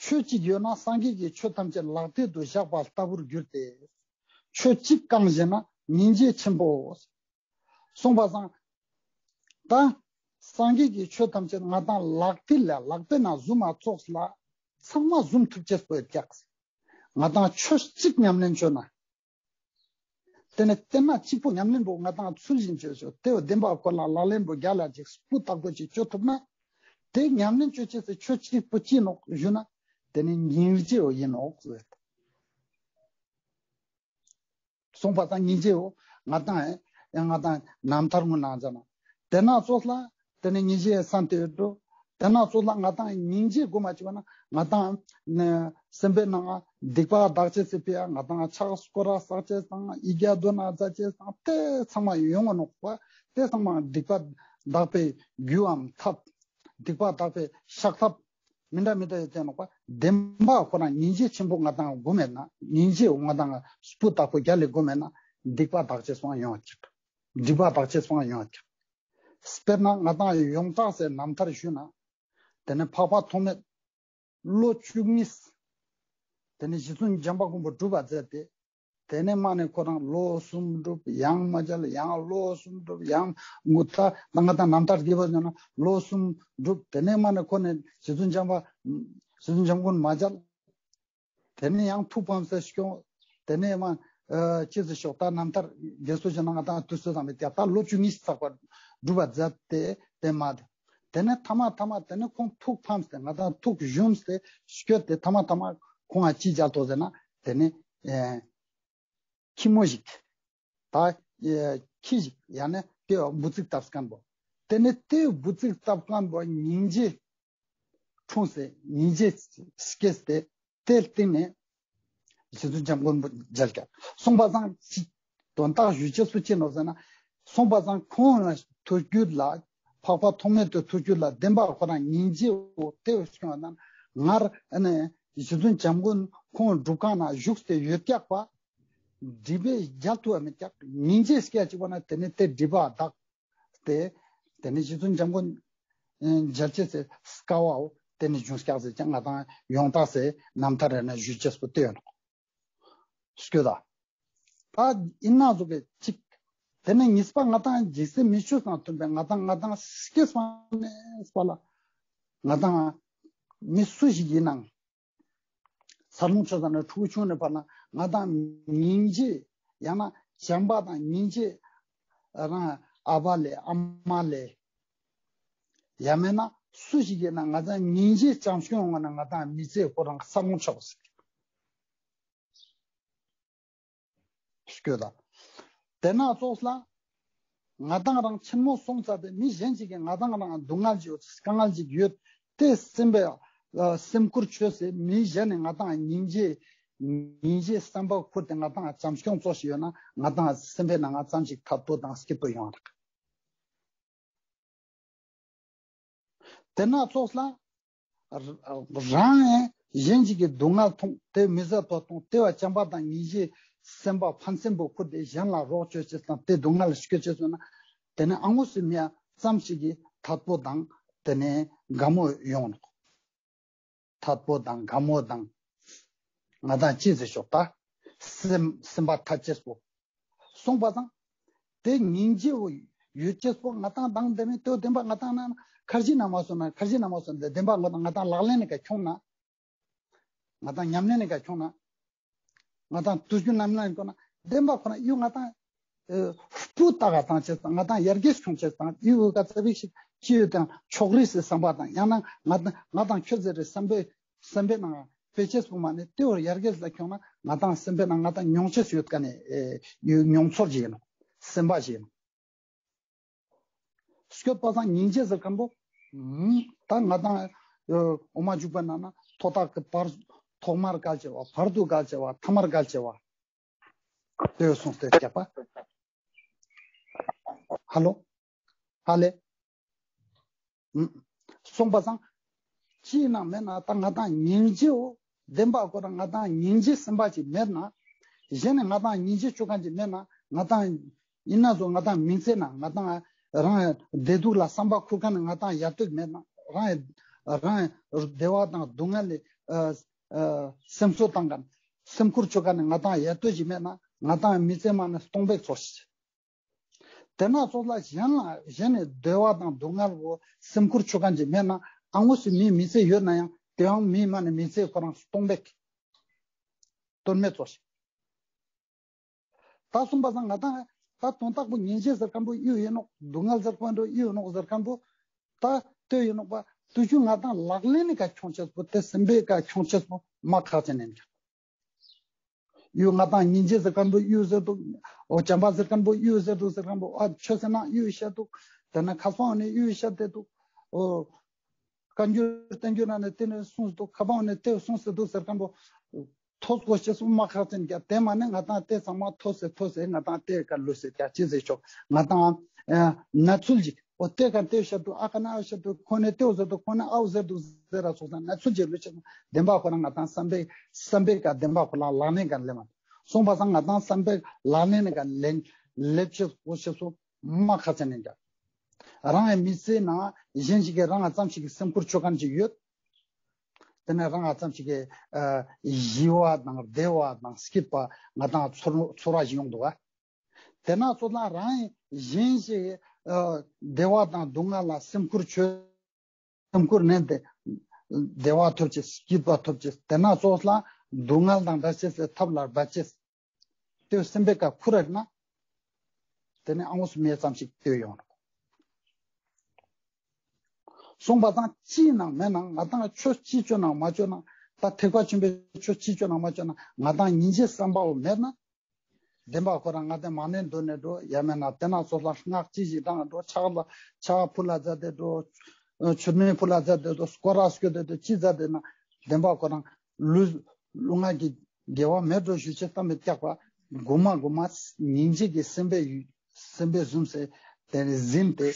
ཆོས་གཅིག་ཡོད་ན་སངས་རྒྱས་ཀྱི་ཆོས་ཐམས་ཅད་ལག་མཐིལ་དུ་བཞག་པ་ལྟ་བུར་འགྱུར་ཏེ། ཆོས་གཅིག་བཀང་བཞིན་ན་སྙིང་རྗེ་ཆེན་པོ། གསུངས་པ་སང་། ད་སངས་རྒྱས་ཀྱི་ཆོས་ཐམས་ཅད་ང་དང་ལག་མཐིལ་ལ་ལག་པའི་ནང་བཟུང་མ་ཙོགས་ལ་ཚང་མ་བཟུང་ཐུབ་ཅེས་པོ་ཡོད་ཀྱག་ང་དང་ཆོས་གཅིག་ཉམས་ལེན་བྱོས་ན། དེ་ནས་དེ་ན་གཅིག་པོ་ཉམས་ལེན་པོ་ང་དང་ཚུལ་བཞིན་བྱོས་ཤོག་དེ་བོ་བདེན་པ་ཁོ་ལ་ལག་ལེན་པོ་རྒྱལ་ལ་ཅིག་སྤུ་དག་པོ་ཅིག་བཅོ་ཐུབ་ན། དེ་ཉམས་ལེན་བཅོ་ཅེས་སི་ཆོས་གཅིག་པོ་ཅི་ནོག་ཞུ་ན། དེ་ནི་སྙིང་རྗེ་བོ་ཡིན་ནོག་ཟེར། གསུངས་པ་དང་སྙིང་རྗེ་བོ་ང་དང་ཡང་ང་དང་རྣམ་ཐར་ངོ་ནང་ཙམ་ན། དེ་ན་ཙོགས་ལ་དེ་ནི་སྙིང་རྗེ་སན་ཏེ་ཡོད་འགྲོ། དེ་ན་ཙོགས་ལ་ང་དང་སྙིང་རྗེ་དགོས་མ་བྱུང་ན་ང་དང་ནི་སེམས་པའི་ནང་སྡིག་པ་དག་ཅེས་སི་ཕི་ཡ་ང་དང་ཕྱག་སྐོར་ར་བསགས་ཅེས་དང་ཡིག་བརྒྱ་འདོན་ན་མཛད་ཅེས་དང་དེ་ཚང་མ་ཡོང་ངོ་ནོག་པ། དེ་ཚང་མ་སྡིག་པ་དག་པའི་རྒྱུའམ་ཐབས། སྡིག་པ་དག་པའི་བཤགས་ཐབས། མི་འདྲ་མི་འདྲ་ཡོད་དེ་ནོག་པ། བདེན་པ་ཁོ་རང་སྙིང་རྗེ་ཆེན་པོ་ང་དང་སྒོམ་མེད་ན་སྙིང་རྗེ་ང་དང་སྤུ་དག་པོ་རྒྱལ་ལ་སྒོམ་མེད་ན་སྡིག་པ་དག་ཅེས་སོང་ཡོང་ཀྱག་སྡིག་པ་དག་ཅེས་སོང་ཡོང་ཀྱག་དཔེར་ན་ང་དང་ཡོངས་གྲགས་སི་རྣམ་ཐར་ཞུས་ན། དེ་ནས་འཕགས་པ་ཐོགས་མེད་ལོ་བཅུ་གཉིས། དེ་ནས་རྗེ་བཙུན་འཇམ་པ་མགོན་པོ་སྒྲུབ་པ་མཛད་དེ། དེ་ནས་མ་ནས་ཁོ་རང་ལོ་གསུམ་སྒྲུབ་ཡང་མ་མཇལ་ཡང་ལོ་གསུམ་སྒྲུབ་ཡང་ངུ་ད་ང་དང་རྣམ་ཐར་རྒྱས་པ་ཟེར་ན་ལོ་གསུམ་སྒྲུབ་དེ་ནས་མ་ནས་ཁོ་ནས་རྗེ་བཙུན་འཇམ་པ་རྗེ་བཙུན་འཇམ་མགོན་མ་མཇལ། དེ་ནས་ཡང་ཐུགས་ཕམ་སེ་སྐྱོང་། དེ་ནས་མ་ཨ་ཅི་ཟེར་ཤོག་ད་རྣམ་ཐར་རྒྱས་སོ་ཞེ་ན་ང་དང་དུས་ཚོད་ཙམ་མེད་ཀྱག་ད་ལོ་བཅུ་གཉིས་ཚགས་པ་སྒྲུབ་པ་མཛད་དེ་དེ་མ་དེ། དེ་ནས་ཐ་མ་ཐ་མ་དེ་ནས་ཁོང་ཐུགས་ཕམ་སྟེ་ང་དང་ཐུགས་ཞུམ་སྟེ་སྐྱོད་དེ་ཐ་མ་ཐ་མ་ཁོང་ང་ཅི་མཇལ་ཏོ་ཟེར་ན་དེ་ནས་ཨེ་ཁྱི་མོ་ཞིག་ད་ཨེ་ཁྱི་ཞིག་ཡང་ན་དེ་བ་འབུ་ཙིག་བཏབ་མཁན་པོ། དེ་ནས་དེ་འབུ་ཙིག་བཏབ་མཁན་པོ་སྙིང་རྗེ་འཁྲུངས་སེ་སྙིང་རྗེ་སྐྱེས་ཏེ་དེ་སྟེང་ནས་རྗེ་བཙུན་འཇམ་མགོན་པོ་མཇལ་ཀྱག་གསུངས་པ་སང་ཅི་དོན་དག་ཞུ་ཅེས་སུ་ཅི་ནོག་ཟེར་ན། གསུངས་པ་སང་ཁོང་ཐུགས་རྒྱུད་ལ་འཕགས་པ་ཐོགས་མེད་དུ་ཐུགས་རྒྱུད་ལ་བདེན་པ་ཁོ་རང་སྙིང་རྗེ་བོ་དེ་བོ་སྐྱོང་བ་དང་ངར་ཨ་ནི་རྗེ་བཙུན་འཇམ་མགོན་ཁོང་སྒྲུབ་ཁང་ན་བཞུགས་ཏེ་ཡོད་ཀྱག་པ། སྒྲིབ་པས་བརྒྱལ་ཐུབ་པ་མེད་ཀྱག་སྙིང་རྗེ་སྐྱེ་ཅིག་པ་ན་དེ་ནི་དེ་སྒྲིབ་པ་དག་སྟེ། དེ་ནས་རྗེ་བཙུན་འཇམ་མགོན་མཇལ་ཅེས་སི་སྐལ་བའོ་དེ་ནས་བྱུང་ཀྱག་ཟེར་ཀྱང་ང་དང་ཡོངས་གྲགས་སི་རྣམ་ཐར་རེ་ན་ཞུ་ཅེས་པོ་དེ་ཡོད་ནོག་སྐྱོད་ད། ད་ཡིན་ན་ཟུག་གི་གཅིག་དེ་ནས་གཉིས་པ་ང་དང་འཇིག་རྟེན་མི་ཆོས་དང་མཐུན་པའི་ང་དང་ང་དང་སྐྱེས་པ་ནས་པ་ལ་ང་དང་མི་སུ་ཞིག་ཡིན་ནའང་། འཚར་ལོངས་བྱུང་ཙ་ན་ཕྲུ་གུ་ཆུང་ནས་བར་ན་ང་དང་སྙིང་རྗེ་ཡང་ན་བྱམས་པ་དང་སྙིང་རྗེ་རང་ཨ་བ་ལེ་ཨ་མ་ལེ་ཡང་མེད་ན་སུ་ཞིག་ཡིན་ན་ང་དང་སྙིང་རྗེ་བྱམས་སྐྱོང་ཡོང་བ་ན་ང་དང་མི་ཚེ་ཁོ་རང་འཚར་ལོངས་ཆོག་ཟེར། སྐྱོད་ད། དེ་ན་ཙོགས་ལ། ང་དང་རང་ཆེན་མོ་སོང་ཙ་དེ་མི་གཞན་ཞིག་གིས་ང་དང་རང་སྡུག་བསྔལ་ཞིག་ཡོད་དཀའ་ངལ་ཞིག་ཡོད་དེ་སེམས་པའི་སེམས་ཁུར་ཆོས་སེ་མི་གཞན་ནས་ང་དང་སྙིང་རྗེ་སྙིང་རྗེ་བསམ་པ་ཁུར་ཏེ་ང་དང་བྱམས་སྐྱོང་ཙོགས་ཤིག་ཡོད་ན་ང་དང་སེམས་པའི་ནང་ང་ཙམ་ཞིག་ཐད་པོ་དང་སྐྱིད་པོ་ཡོང་རག་དེ་ན་ཙོགས་ལ། རང་ཡང་གཞན་ཞིག་གི་སྡུག་བསྔལ་མཐོང་དེ་མི་བཟད་པ་མཐོང་དེ་བ་བྱམས་པ་དང་སྙིང་རྗེ་སེམས་པ་ཕན་སེམས་པོ་ཁུར་ཏེ་གཞན་ལ་རོགས་བྱོས་ཅེས་དང་དེ་སྡུག་བསྔལ་སྐྱོ་ཅེས་སོང་ན་དེ་ནས་ཨ་ངོ་སི་མི་ཡ་ཙམ་ཞིག་གི་ཐད་པོ་དང་དེ་ནས་དགའ་མོ་ཡོང་ནོག་ཐད་པོ་དང་དགའ་མོ་དང་ང་དང་ཅི་ཟེར་ཤོག་ད་སེམས་སེམས་པ་ཐད་ཅེས་པོ། སོང་པ་སང་། དེ་སྙིང་རྗེ་བོ་ཡོད་ཅེས་པོ་ང་དང་དང་དེ་ནས་དེ་བདེན་པ་ང་དང་ན་ཁར་ཇི་ན་མ་སོང་ན་ཁར་ཇི་ན་མ་སོང་དེ་བདེན་པ་ང་དང་ང་དང་ལག་ལེན་ནི་ཀ་ཁྱོང་ན། ང་དང་ཉམས་ལེན་ནི་ཀ་ཁྱོང་ན། ང་དང་དུས་རྒྱུན་ནམ་ལངས་ཁོ་ན་བདེན་པ་ཁོ་ན་ཡུལ་ང་དང་ཨ་སྤུ་ལྟ་ག་དང་ཅེས་དང་ང་དང་ཡར་རྒྱས་ཁྱོང་ཅེས་དང་ཡུལ་ག་ཙ་པིག་ཞིག་ཅི་ཡོད་དང་ཕྱོགས་རིས་སི་བསམ་པ་དང་ཡང་ན་ང་དང་ང་དང་ཁྱོད་ཟེར་རེ་བསམ་པའི་བསམ་པའི་ནང་དཔེ་ཅེས་པོ་མ་ནི་ཏེ་བོར་ཡར་རྒྱས་ལ་ཁྱོང་ན་ང་དང་བསམ་པའི་ནང་ང་དང་མྱོང་ཅེས་ཡོད་ཀ་ནི་ཨེ་ཡུལ་མྱོང་ཚོར་ཅིག་ཡིན་ནོག་སེམས་པ་ཅིག་ཡིན་ནོག་སྐྱོད་པ་སང་སྙིང་རྗེ་ཟེར་མཁན་པོ། ད་ང་དང་འོ་མ་འཇུག་པ་ན་ན་ཐོག་ཐག་གི་བར་ཐོག་མར་གལ་ཆེ་བ་བར་དུ་གལ་ཆེ་བ་ཐ་མར་གལ་ཆེ་བ། ལྟོས་སོང་སྟེ་རྒྱག་པ། ཧ་ལོ། ཧ་ལེ། སོང་པ་སང་ཅི་ནང་མེད་ན་ད་ང་དང་སྙིང་རྗེའོ། བདེན་པ་ཁོ་རང་ང་དང་སྙིང་རྗེ་སེམས་པ་ཅིག་མེད་ན། གཞན་ནི་ང་དང་སྙིང་རྗེ་ཅོ་མཁན་ཅིག་མེད་ན་ང་དང་ཡིན་ན་བཟོ་ང་དང་མི་ཚེ་ན་ང་དང་རང་བདེ་སྡུག་ལ་བསམ་པ་ཁུར་མཁན་ནི་ང་དང་ཡ་ཏོག་མེད་ན་རང་རང་བདེ་བ་དང་སྡུག་བསྔལ་ལས་སེམས་གསོ་བཏང་མཁན་སེམས་ཁུར་ཅོ་མཁན་ནི་ང་དང་ཡ་ཏོག་ཅིག་མེད་ན་ང་དང་མི་ཚེ་མ་ནི་སྟོང་པའི་ཚོགས་ཤིག་དེ་ན་ཚོགས་ལ་གཞན་ལ་གཞན་ནི་བདེ་བ་དང་སྡུག་བསྔལ་བོ་སེམས་ཁུར་ཅོ་མཁན་ཅིག་མེད་ན་ཨ་ངོ་སི་མིའི་མི་ཚེ་ཡོད་ན་ཡང་དེའང་མིའི་མ་ནི་མི་ཚེ་ཁོ་རང་སྟོང་པའི་དོན་མེད་ཚོགས་ཤིག་ད་གསུངས་པ་སང་ང་དང་ད་དོན་དག་པོ་སྙིང་རྗེ་ཟེར་མཁན་པོ་ཡུལ་ཡིན་ནོག་སྡུག་བསྔལ་ཟེར་མཁན་པོ་ཡུལ་ཡིན་ནོག་ཟེར་མཁན་པོ་ད་ལྟོས་ཡིན་ནོག་པ། དུས་རྒྱུན་ང་དང་ལག་ལེན་ནི་ཀ་ཁྱོང་ཅེས་པོ་དེ་སེམས་པའི་ཀ་ཁྱོང་ཅེས་པོ་མ་ཁག་ཅན་ཡིན་ཀྱང་། ཡུལ་ང་དང་སྙིང་རྗེ་ཟེར་མཁན་པོ་ཡུལ་ཟེར་འདུག་འོ་བྱམས་པ་ཟེར་མཁན་པོ་ཡུལ་ཟེར་འདུག་ཟེར་མཁན་པོ་ཨ་ཆོས་ཟེར་ན་ཡུལ་བཤད་འདུག་དེ་ན་ཁ་སང་ནི་ཡུལ་བཤད་དེ་འདུག་འོ། བཀའ་འགྱུར་བསྟན་འགྱུར་ན་ནི་དེ་ནི་གསུངས་འདུག་ཁ་པང་ནི་དེ་གསུངས་སེ་འདུག་ཟེར་མཁན་པོ། ཐོས་དགོས་ཤེས་སུ་མ་ཁག་ཅན་ཀྱང་དེ་མ་ནི་ང་དང་དེ་ཚང་མ་ཐོས་སེ་ཐོས་སེ་ང་དང་དེ་ཀ་ལུས་སེ་ཀྱང་ཅི་ཟེར་ཆོག་ང་དང་ཨ་ན་ཚུལ་ཅིག་འོ་དེ་ཀ་དེ་བཤད་འདུག་ཨ་ཀ་ན་ཨ་བཤད་འདུག་ཁོ་ནི་དེ་བོ་ཟེར་འདུག་ཁོ་ནི་ཨ་བོ་ཟེར་འདུག་ཟེར་ར་སོགས་དང་ན་ཚུལ་ཅིག་ལུས་ཆེ་བདེན་པ་ཁོ་རང་ང་དང་བསམ་པའི་བསམ་པའི་ཀ་བདེན་པ་ཁོ་རང་ལག་ལེན་ཀ་ལེན་མ་སོང་པ་སང་ང་དང་བསམ་པའི་ལག་ལེན་ཀ་ལེན་ལེབ་ཆེ་དགོས་ཤེས་སུ་མ་ཁག་ཅན་ཡིན་ཀྱང་། རང་ཡང་མི་ཚེའི་ནང་གཞན་ཞིག་གིས་རང་ང་ཙམ་ཞིག་གི་སེམས་ཁུར་ཅོ་མཁན་ཅིག་ཡོད། དེ་ནས་རང་ང་ཙམ་ཞིག་གི་ཨ་ཞི་བ་དང་བདེ་བ་དང་སྐྱིད་པ་ང་དང་ཚོར་ཚོར་བ་ཞིག་ཡོང་འདུག་ག་དེ་ན་ཚོ་ལ་རང་གཞན་ཞིག་ཨ་བདེ་བ་དང་སྡུག་བསྔལ་ལ་སེམས་ཁུར་ཅོས། སེམས་ཁུར་ནན་ཏེ་བདེ་བ་ཐོབ་ཅེས་སྐྱིད་པ་ཐོབ་ཅེས་དེ་ན་ཚོ་ལ་སྡུག་བསྔལ་དང་བྲལ་ཅེས་སི་ཐབས་ལ་འབད་ཅེས། དེ་སེམས་པའི་ཀ་ཁུར་རེད་ན། དེ་ནི་ཨ་ངོ་སུ་མེད་ཙམ་ཞིག་ལྟོས་ཡོང་རོགས། སོང་པ་སང་ཅི་ནང་མེད་ན་ང་དང་ཆོས་ཅི་ཅོ་ནང་མ་ཅོ་ན་ད་ཐེག་པ་ཆེན་པོའི་ཆོས་ཅི་ཅོ་ནང་མ་ཅོ་ན་ང་དང་སྙིང་རྗེ་བསམ་པའོ་མེད་ན། བདེན་པ་ཁོ་རང་ང་དེ་མ་ནས་འདོད་ནས་འགྲོ་ཡ་མེད་ན་དེ་ན་ཚོ་ལ་སྔགས་ཅི་ཞིག་བཏང་འགྲོ་ཕྱག་ལ་ཕྱག་ཕུལ་ལ་མཛད་དེ་འགྲོ། མཆོད་མེ་ཕུལ་ལ་མཛད་དེ་འགྲོ་སྐོར་ར་སྐྱོད་དེ་འགྲོ་ཅི་མཛད་དེ་ན་བདེན་པ་ཁོ་རང་ལུས་ལུས་ངག་གི་དགེ་བ་མེད་འགྲོ་ཞུ་ཅེས་ད་མི་རྒྱག་པ། གོ་མ་གོ་མ་སྙིང་རྗེ་གི་སེམས་པའི་ཡུལ་སེམས་པའི་བཟུམ་སེ་དེ་ནས་ཟིན་ཏེ་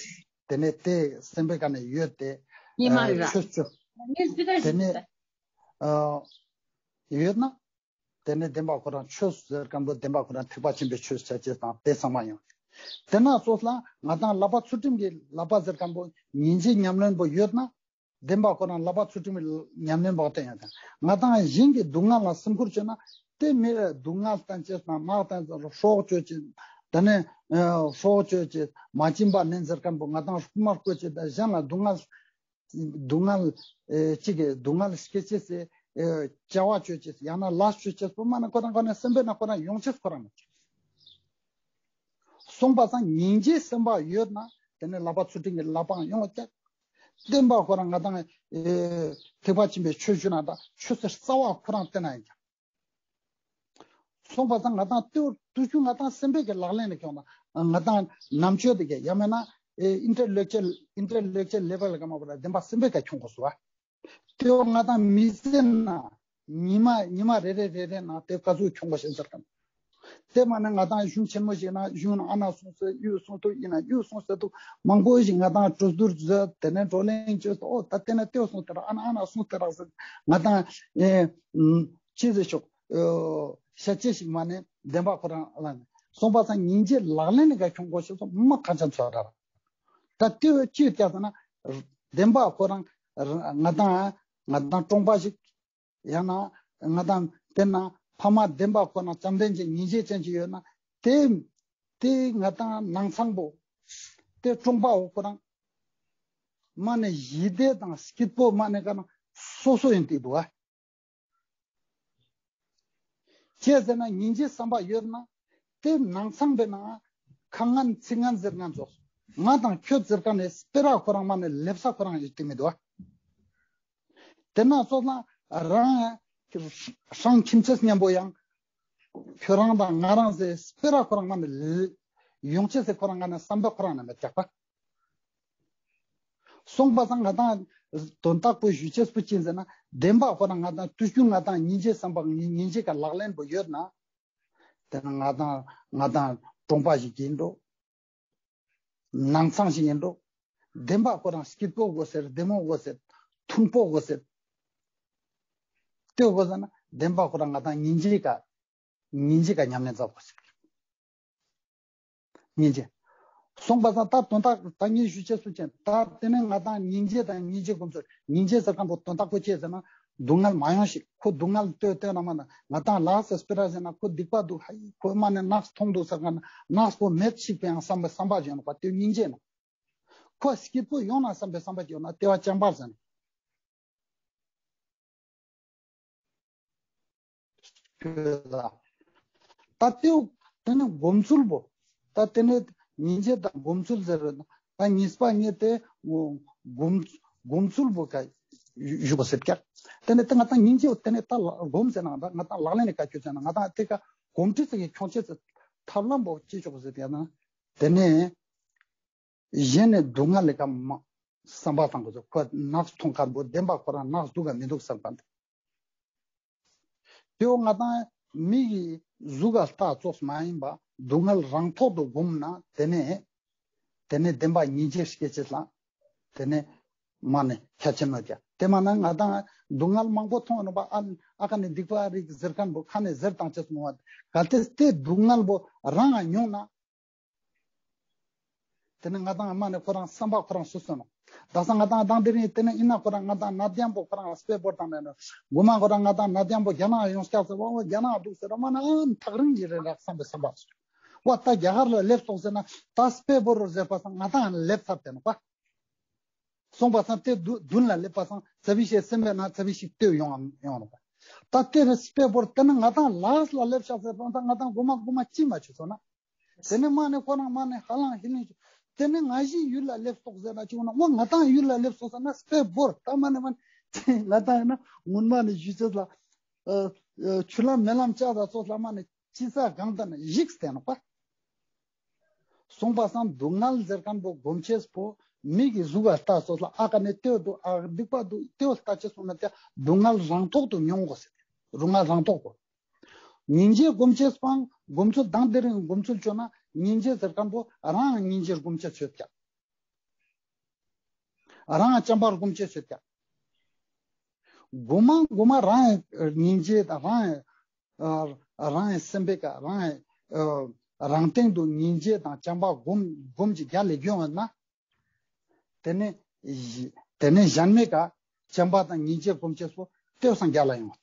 དེ་ནས་དེ་སེམས་པའི་ཀ་ནས་ཡོད་དེ་ཉི་མ་རེ་ར་ཆོས་ཆོས་ངས་འདི་ལྟར་དེ་ཞིག་ནས་ཨ་ཡོད་ན་དེ་ནས་བདེན་པ་ཁོ་རང་ཆོས་ཟེར་མཁན་པོ་བདེན་པ་ཁོ་རང་ཐེག་པ་ཆེན་པོའི་ཆོས་ཆ་ཅེས་དང་དེ་ཚང་མ་ཡང་དེ་ན་ཚོ་ལ་ང་དང་ལག་པ་ཚུལ་ཁྲིམས་ཀྱི་ལག་པ་ཟེར་མཁན་པོ་སྙིང་རྗེ་ཉམས་ལེན་པོ་ཡོད་ན། བདེན་པ་ཁོ་རང་ལག་པ་ཚུལ་ཁྲིམས་ཉམས་ལེན་པོ་བསྟན་ཡོད་དང་ང་དང་གཞན་གྱི་སྡུག་བསྔལ་ལ་སེམས་ཁུར་བྱས་ན་དེ་མི་སྡུག་བསྔལ་བསྟན་ཅེས་དང་དམག་བསྟན་ཅེས་སྲོག་གཅོད་ཅེས་དེ་ནས་སྲོག་གཅོད་ཅེས་མ་བྱིན་པ་ནན་ཟེར་མཁན་པོ་ང་དང་རྐུ་མ་རྐུ་ཅེས་དང་གཞན་ལ་སྡུག་བསྔལ་སྡུག་བསྔལ་གཅིག་གི་སྡུག་བསྔལ་སྐྱེ་ཅེས་སི་བྱ་བ་གཅོད་ཅེས་ཡང་ན་ལས་གཅོད་ཅེས་པོ་མ་ན་ཁོ་རང་ཁོ་ན་སེམས་པའི་ན་ཁོ་རང་ཡོང་ཅེས་ཁོ་རང་མ་བྱེད། སོང་པ་སང་སྙིང་རྗེ་སེམས་པ་ཡོད་ན་དེ་ནས་ལག་པ་ཚུལ་ཁྲིམས་ཀྱི་ལག་པའང་ཡོང་བ་ཀྱག་བདེན་པ་ཁོ་རང་ང་དང་ཐེག་པ་ཆེན་པོའི་ཆོས་ཞུ་ན་དང་ཆོས་སི་རྩ་བ་ཁོ་རང་བསྟན་ན་ཡིན་ཀྱག་སོང་པ་སང་ང་དང་ལྟོས་དུས་རྒྱུན་ང་དང་སེམས་པའི་ཀྱི་ལག་ལེན་ལ་ཁྱོང་ན་ང་དང་ནམ་ཆོས་དེ་ཀྱི་ཡ་མེད་ན་ཨིན་ཊེ་ལེག་ཅུ་ཨེལ་ཨིན་ཊེ་ལེག་ཅུ་ཨེལ་ལེ་ཝལ་ལ་ཀ་མ་པ་ལ་བདེན་པ་སེམས་པའི་ཀ་ཁྱོང་དགོས་སོ། དེ་བོ་ང་དང་མི་ཟེར་ན་ཉི་མ་ཉི་མ་རེ་རེ་རེ་རེ་ན་དེ་ཀ་ཟུག་ཁྱོང་པ་ཞིག་ཟེར་གམ། དེ་མ་ནི་ང་དང་གཞུང་ཆེན་མོ་ཞིག་ན་གཞུང་ན་ཨ་ན་སོང་ཟེར་ཡུལ་སོང་དུ་ཡིན་ན་ཡུལ་སོང་ཟེར་དུ་མང་པོ་ཞིག་ང་དང་གྲོས་བསྡུར་མཛད་དེ་ནས་བགྲོ་གླེང་བྱས་ཏེ་ཨོ་ད་དེ་ན་དེ་བོ་སོང་དེ་རག་ཨ་ན་ཨ་ན་སོང་དེ་རག་ཟེར་ང་དང་ཨེ་ཅི་ཟེར་ཆོག་ཤ་ཅེ་ཞིག་མ་ནི་བདེན་པ་ཁོ་རང་ལ་ནི་སོང་པ་སང་སྙིང་རྗེ་ལག་ལེན་ནི་ག་ཁྱོང་དགོས་ཤེས་སོ་མ་ཁ་ཆ་ཚོད་ར། ད་དེ་བོ་ཅི་ཡོད་ཀྱག་ཟེར་ན་བདེན་པ་ཁོ་རང་ང་དང་ང་དང་གྲོང་པ་ཞིག་ཡང་ན་ང་དང་དེ་ན་ཕ་མ་བདེན་པ་ཁོ་རང་བཅོམ་ལྡན་གྱི་སྙིང་རྗེ་ཅན་ཅིག་ཡོད་ན་དེ་དེ་ང་དང་ནང་ཚང་པོ་དེ་གྲོང་པ་བོ་ཁོ་རང་མ་ནི་ཞི་བདེ་དང་སྐྱིད་པོ་མ་ནི་ག་ན་སོ་སོ་ཡིན་དེ་འདུག་ཨ། ཅི་ཟེར་ན་སྙིང་རྗེའི་བསམ་པ་ཡོད་ན་དེ་ནང་ཚང་པའི་ནང་ཁ་ངན་ཚིག་ངན་ཟེར་ངན་ཙོགས། ང་དང་ཁྱོད་ཟེར་མཁན་ནི་སྤེ་ར་ཁོ་རང་མ་ནེ་ལེབ་ས་ཁོ་རང་ཡོད་དེ་མི་འདུག་ཨ། དེ་ན་ཙོགས་ལ་རང་སྲང་ཁྱིམ་ཚེས་མཉམ་པོ་ཡང་ཁྱོད་རང་དང་ང་རང་ཟེར་སྤེ་ར་ཁོ་རང་མ་ནེ་ཡོང་ཅེས་ཟེར་ཁོ་རང་ང་ནེ་བསམ་པ་ཁོ་རང་ན་མེད་ཀྱག་པ། སོང་པ་སང་ང་དང་དོན་དག་པོ་ཞུ་ཅེས་པོ་ཅི་ཟེར་ན་བདེན་པ་ཁོ་རང་ང་དང་དུས་རྒྱུན་ང་དང་སྙིང་རྗེ་བསམ་པ་སྙིང་རྗེ་ག་ལག་ལེན་པོ་ཡོད་ན། དེ་ན་ང་དང་ང་དང་གྲོང་པ་ཞིག་ཡིན་འགྲོ། ནང་ཚང་ཞིག་ཡིན་འགྲོ། བདེན་པ་ཁོ་རང་སྐྱིད་པོ་དགོས་ཟེར་བདེ་མོ་དགོས་ཟེར་མཐུན་པོ་དགོས་ཟེར། དེ་དགོས་ཟེར་ན་བདེན་པ་ཁོ་རང་ང་དང་སྙིང་རྗེ་ག་སྙིང་རྗེ་ག་ཉམས་ལེན་མཛད་དགོས་ཟེར། སྙིང་རྗེ། སོང་པ་སང་ད་དོན་དག་ད་ངས་ཞུ་ཅེས་སུ་ཅན་ད་དེ་ནས་ང་དང་སྙིང་རྗེ་དང་སྙིང་རྗེ་སྒོམ་ཚུལ། སྙིང་རྗེ་ཟེར་མཁན་པོ་དོན་དག་པོ་ཅི་ཟེར་ན་སྡུག་བསྔལ་མ་ཡོང་ཞིག་ཁོ་སྡུག་བསྔལ་ལྟོས་ལྟོས་ན་མ་ན་ང་དང་ལགས་སོ་སྤེ་ར་ཟེར་ན་ཁོ་སྡིག་པ་འདུག་ཧ་ཡི་ཁོ་མ་ནས་ནགས་མཐོང་འདུག་ཟེར་མཁན་ནགས་པོ་མེད་ཞིག་པའི་ཡང་བསམ་པ་བསམ་པ་ཅིག་ཡོང་ནོག་པ་དེ་སྙིང་རྗེ་ནོག་ཁོ་སྐྱིད་པོ་ཡོང་ན་བསམ་པའི་བསམ་པ་ཅིག་ཡོང་ན་དེ་བ་བྱམས་པ་ཟེར་ནོག་ད་དེའུ་དེ་ནི་སྒོམ་ཚུལ་པོ། ད་དེ་ནི་སྙིང་རྗེ་དང་སྒོམ་ཚུལ་ཟེར་བ་ད་གཉིས་པ་གཉིས་དེ་སྒོམ་སྒོམ་ཚུལ་པོ་ཀ་ཞུ་བ་ཟེར་ཀྱག་དེ་ནི་ད་ང་ད་སྙིང་རྗེ་དེ་ནི་ད་སྒོམ་ཟེར་ན་ད་ང་ད་ལག་ལེན་ནི་ཀ་ཁྱོད་ཟེར་ན་ང་ད་དེ་ཀ་སྒོམ་ཁྲིད་ཟེར་གི་ཁྱོང་ཆེ་ཟེར་ཐབས་ལམ་པོ་ཅི་ཆོག་ཟེར་ཡ་ན་དེ་ནི། གཞན་ནི་སྡུག་བསྔལ་ལས་ཀ་མ་བསམ་པ་བཏང་དགོས་སོ། ཁོ་ནགས་མཐོང་མཁན་པོ་བདེན་པ་ཁོ་རང་ནགས་འདུག་ག་མི་འདུག་བསམ་པ་འདི། དེའོ་ང་དང་མི་གི་གཟུགས་ལ་ལྟ་ཙོགས་མ་ཡིན་པ་སྡུག་བསྔལ་རང་ཐོག་ཏུ་བསྒོམས་ན་དེ་ནས་དེ་ནས་བདེན་པ་སྙིང་རྗེ་སྐྱེ་ཅེས་ལ་དེ་ནས་མ་ནས་ཁྱད་ཆེ་མོད་ཀྱང་དེ་མ་ན་ང་དང་སྡུག་བསྔལ་མང་པོ་མཐོང་ཡོད་པ་ཨ་ཨ་ཁ་ནས་སྡིག་པ་རིག་ཟེར་མཁན་པོ་ཁ་ནས་ཟེར་བཏང་ཅེས་མོ་བ་གལ་ཏེ་དེ་སྡུག་བསྔལ་པོ་རང་ང་མྱོང་ན། དེ་ནི་ང་དང་མ་ནི་ཁོ་རང་བསམ་པ་ཁོ་རང་སུ་སོན་ནོ། ད་ས་ང་དང་དང་དེ་རིང་དེ་ནི་ཡིན་ན་ཁོ་རང་ང་དང་ནད་ཡམས་པོ་ཁོ་རང་ལ་སྤེ་བོར་དང་ནི་ནོ། གོ་མ་ཁོ་རང་ང་དང་ནད་ཡམས་པོ་རྒྱ་ནག་ཡོང་སྐྱག་ཟེར་བ་འོ་རྒྱ་ནག་འདུག་ཟེར་མ་ན་ཨ་ཐག་རིང་གི་རེད་རག་བསམ་པའི་བསམ་པ་སུ། འོ་ད་རྒྱ་གར་ལ་སླེབས་སོང་ཟེར་ན་ད་སྤེ་བོར་རོ་ཟེར་པ་སང་ང་དང་སླེབས་ཚར་དེ་ནོ་པ། སོང་པ་སང་དེ་དུ་མདུན་ལ་སླེབས་པ་སང་ཙ་པི་ཤེས་སེམས་པའི་ནང་ཙ་པི་ཤིག་ལྟོས་ཡོང་ཡོང་རོགས། ད་དེ་རེ་སྤེ་བོར་དེ་ནི་ང་དང་ལགས་ལ་སླེབས་ཤག་ཟེར་པ་ད་ང་དང་གོ་མ་གོ་མ་ཅི་མ་བྱུང་སོང་ན། དེ་ནི་མ་ནི་ཁོ་རང་མ་ནི་ཧ་ལང་ཧི་ལིང་བྱུང་། དེ་ནི་ང་ཞིག་ཡུལ་ལ་སླེབས་སོག་ཟེར་ན་ཅི་འོ་ན་འོ་ང་དང་ཡུལ་ལ་སླེབས་སོག་ཟེར་ན་སྤེ་བོར་ད་མ་ནི་མ་ནི་ང་དང་ཡིན་ན་སྔོན་མ་ནི་ཞུ་ཆེས་ལ་ཆུ་ལམ་མེ་ལམ་བཅག་ད་ཚོགས་ལ་མ་ནི་ཅི་ས་གང་ད་ནི་ཡིག་སྟེ་ནོག་པ། སོང་པ་སང་སྡུག་བསྔལ་ཟེར་མཁན་པོ་སྒོམ་ཆེས་པོ་མི་གི་གཟུགས་ལ་ལྟ་སོགས་ལ་ཨ་ཀ་ནས་ལྟོས་འདུག་ཨ་སྡིག་པ་འདུག་ལྟོས་ལྟ་ཆེས་སོང་ན་དེ་སྡུག་བསྔལ་རང་ཐོག་ཏུ་མྱོང་དགོས་ཟེར། སྡུག་བསྔལ་རང་ཐོག་པོ། སྙིང་རྗེ་སྒོམ་ཆེས་པའང་སྒོམ་ཚུལ་དང་དེ་རིང་སྒོམ་ཚུལ་བཅོས་ན་སྙིང་རྗེ་ཟེར་མཁན་པོ་རང་སྙིང་རྗེ་སྒོམ་ཆེས་ཡོད་ཀྱག་རང་བྱམས་པ་སྒོམ་ཆེས་ཡོད་ཀྱག་གོ་མ་གོ་མ་རང་སྙིང་རྗེ་དང་རང་ཨ་རང་སེམས་པའི་ཀ་རང་ཨ་རང་སྟེང་དུ་སྙིང་རྗེ་དང་བྱམས་པ་སྒོམ་སྒོམ་གྱི་རྒྱ་ལས་སྐྱོན་ཡོད་ན། དེ་ནས་དེ་ནས་གཞན་མའི་ཀ་བྱམས་པ་དང་སྙིང་རྗེ་སྒོམ་ཆེས་པོ་ལྟོས་སང་རྒྱ་ལ་ཡོང་བ།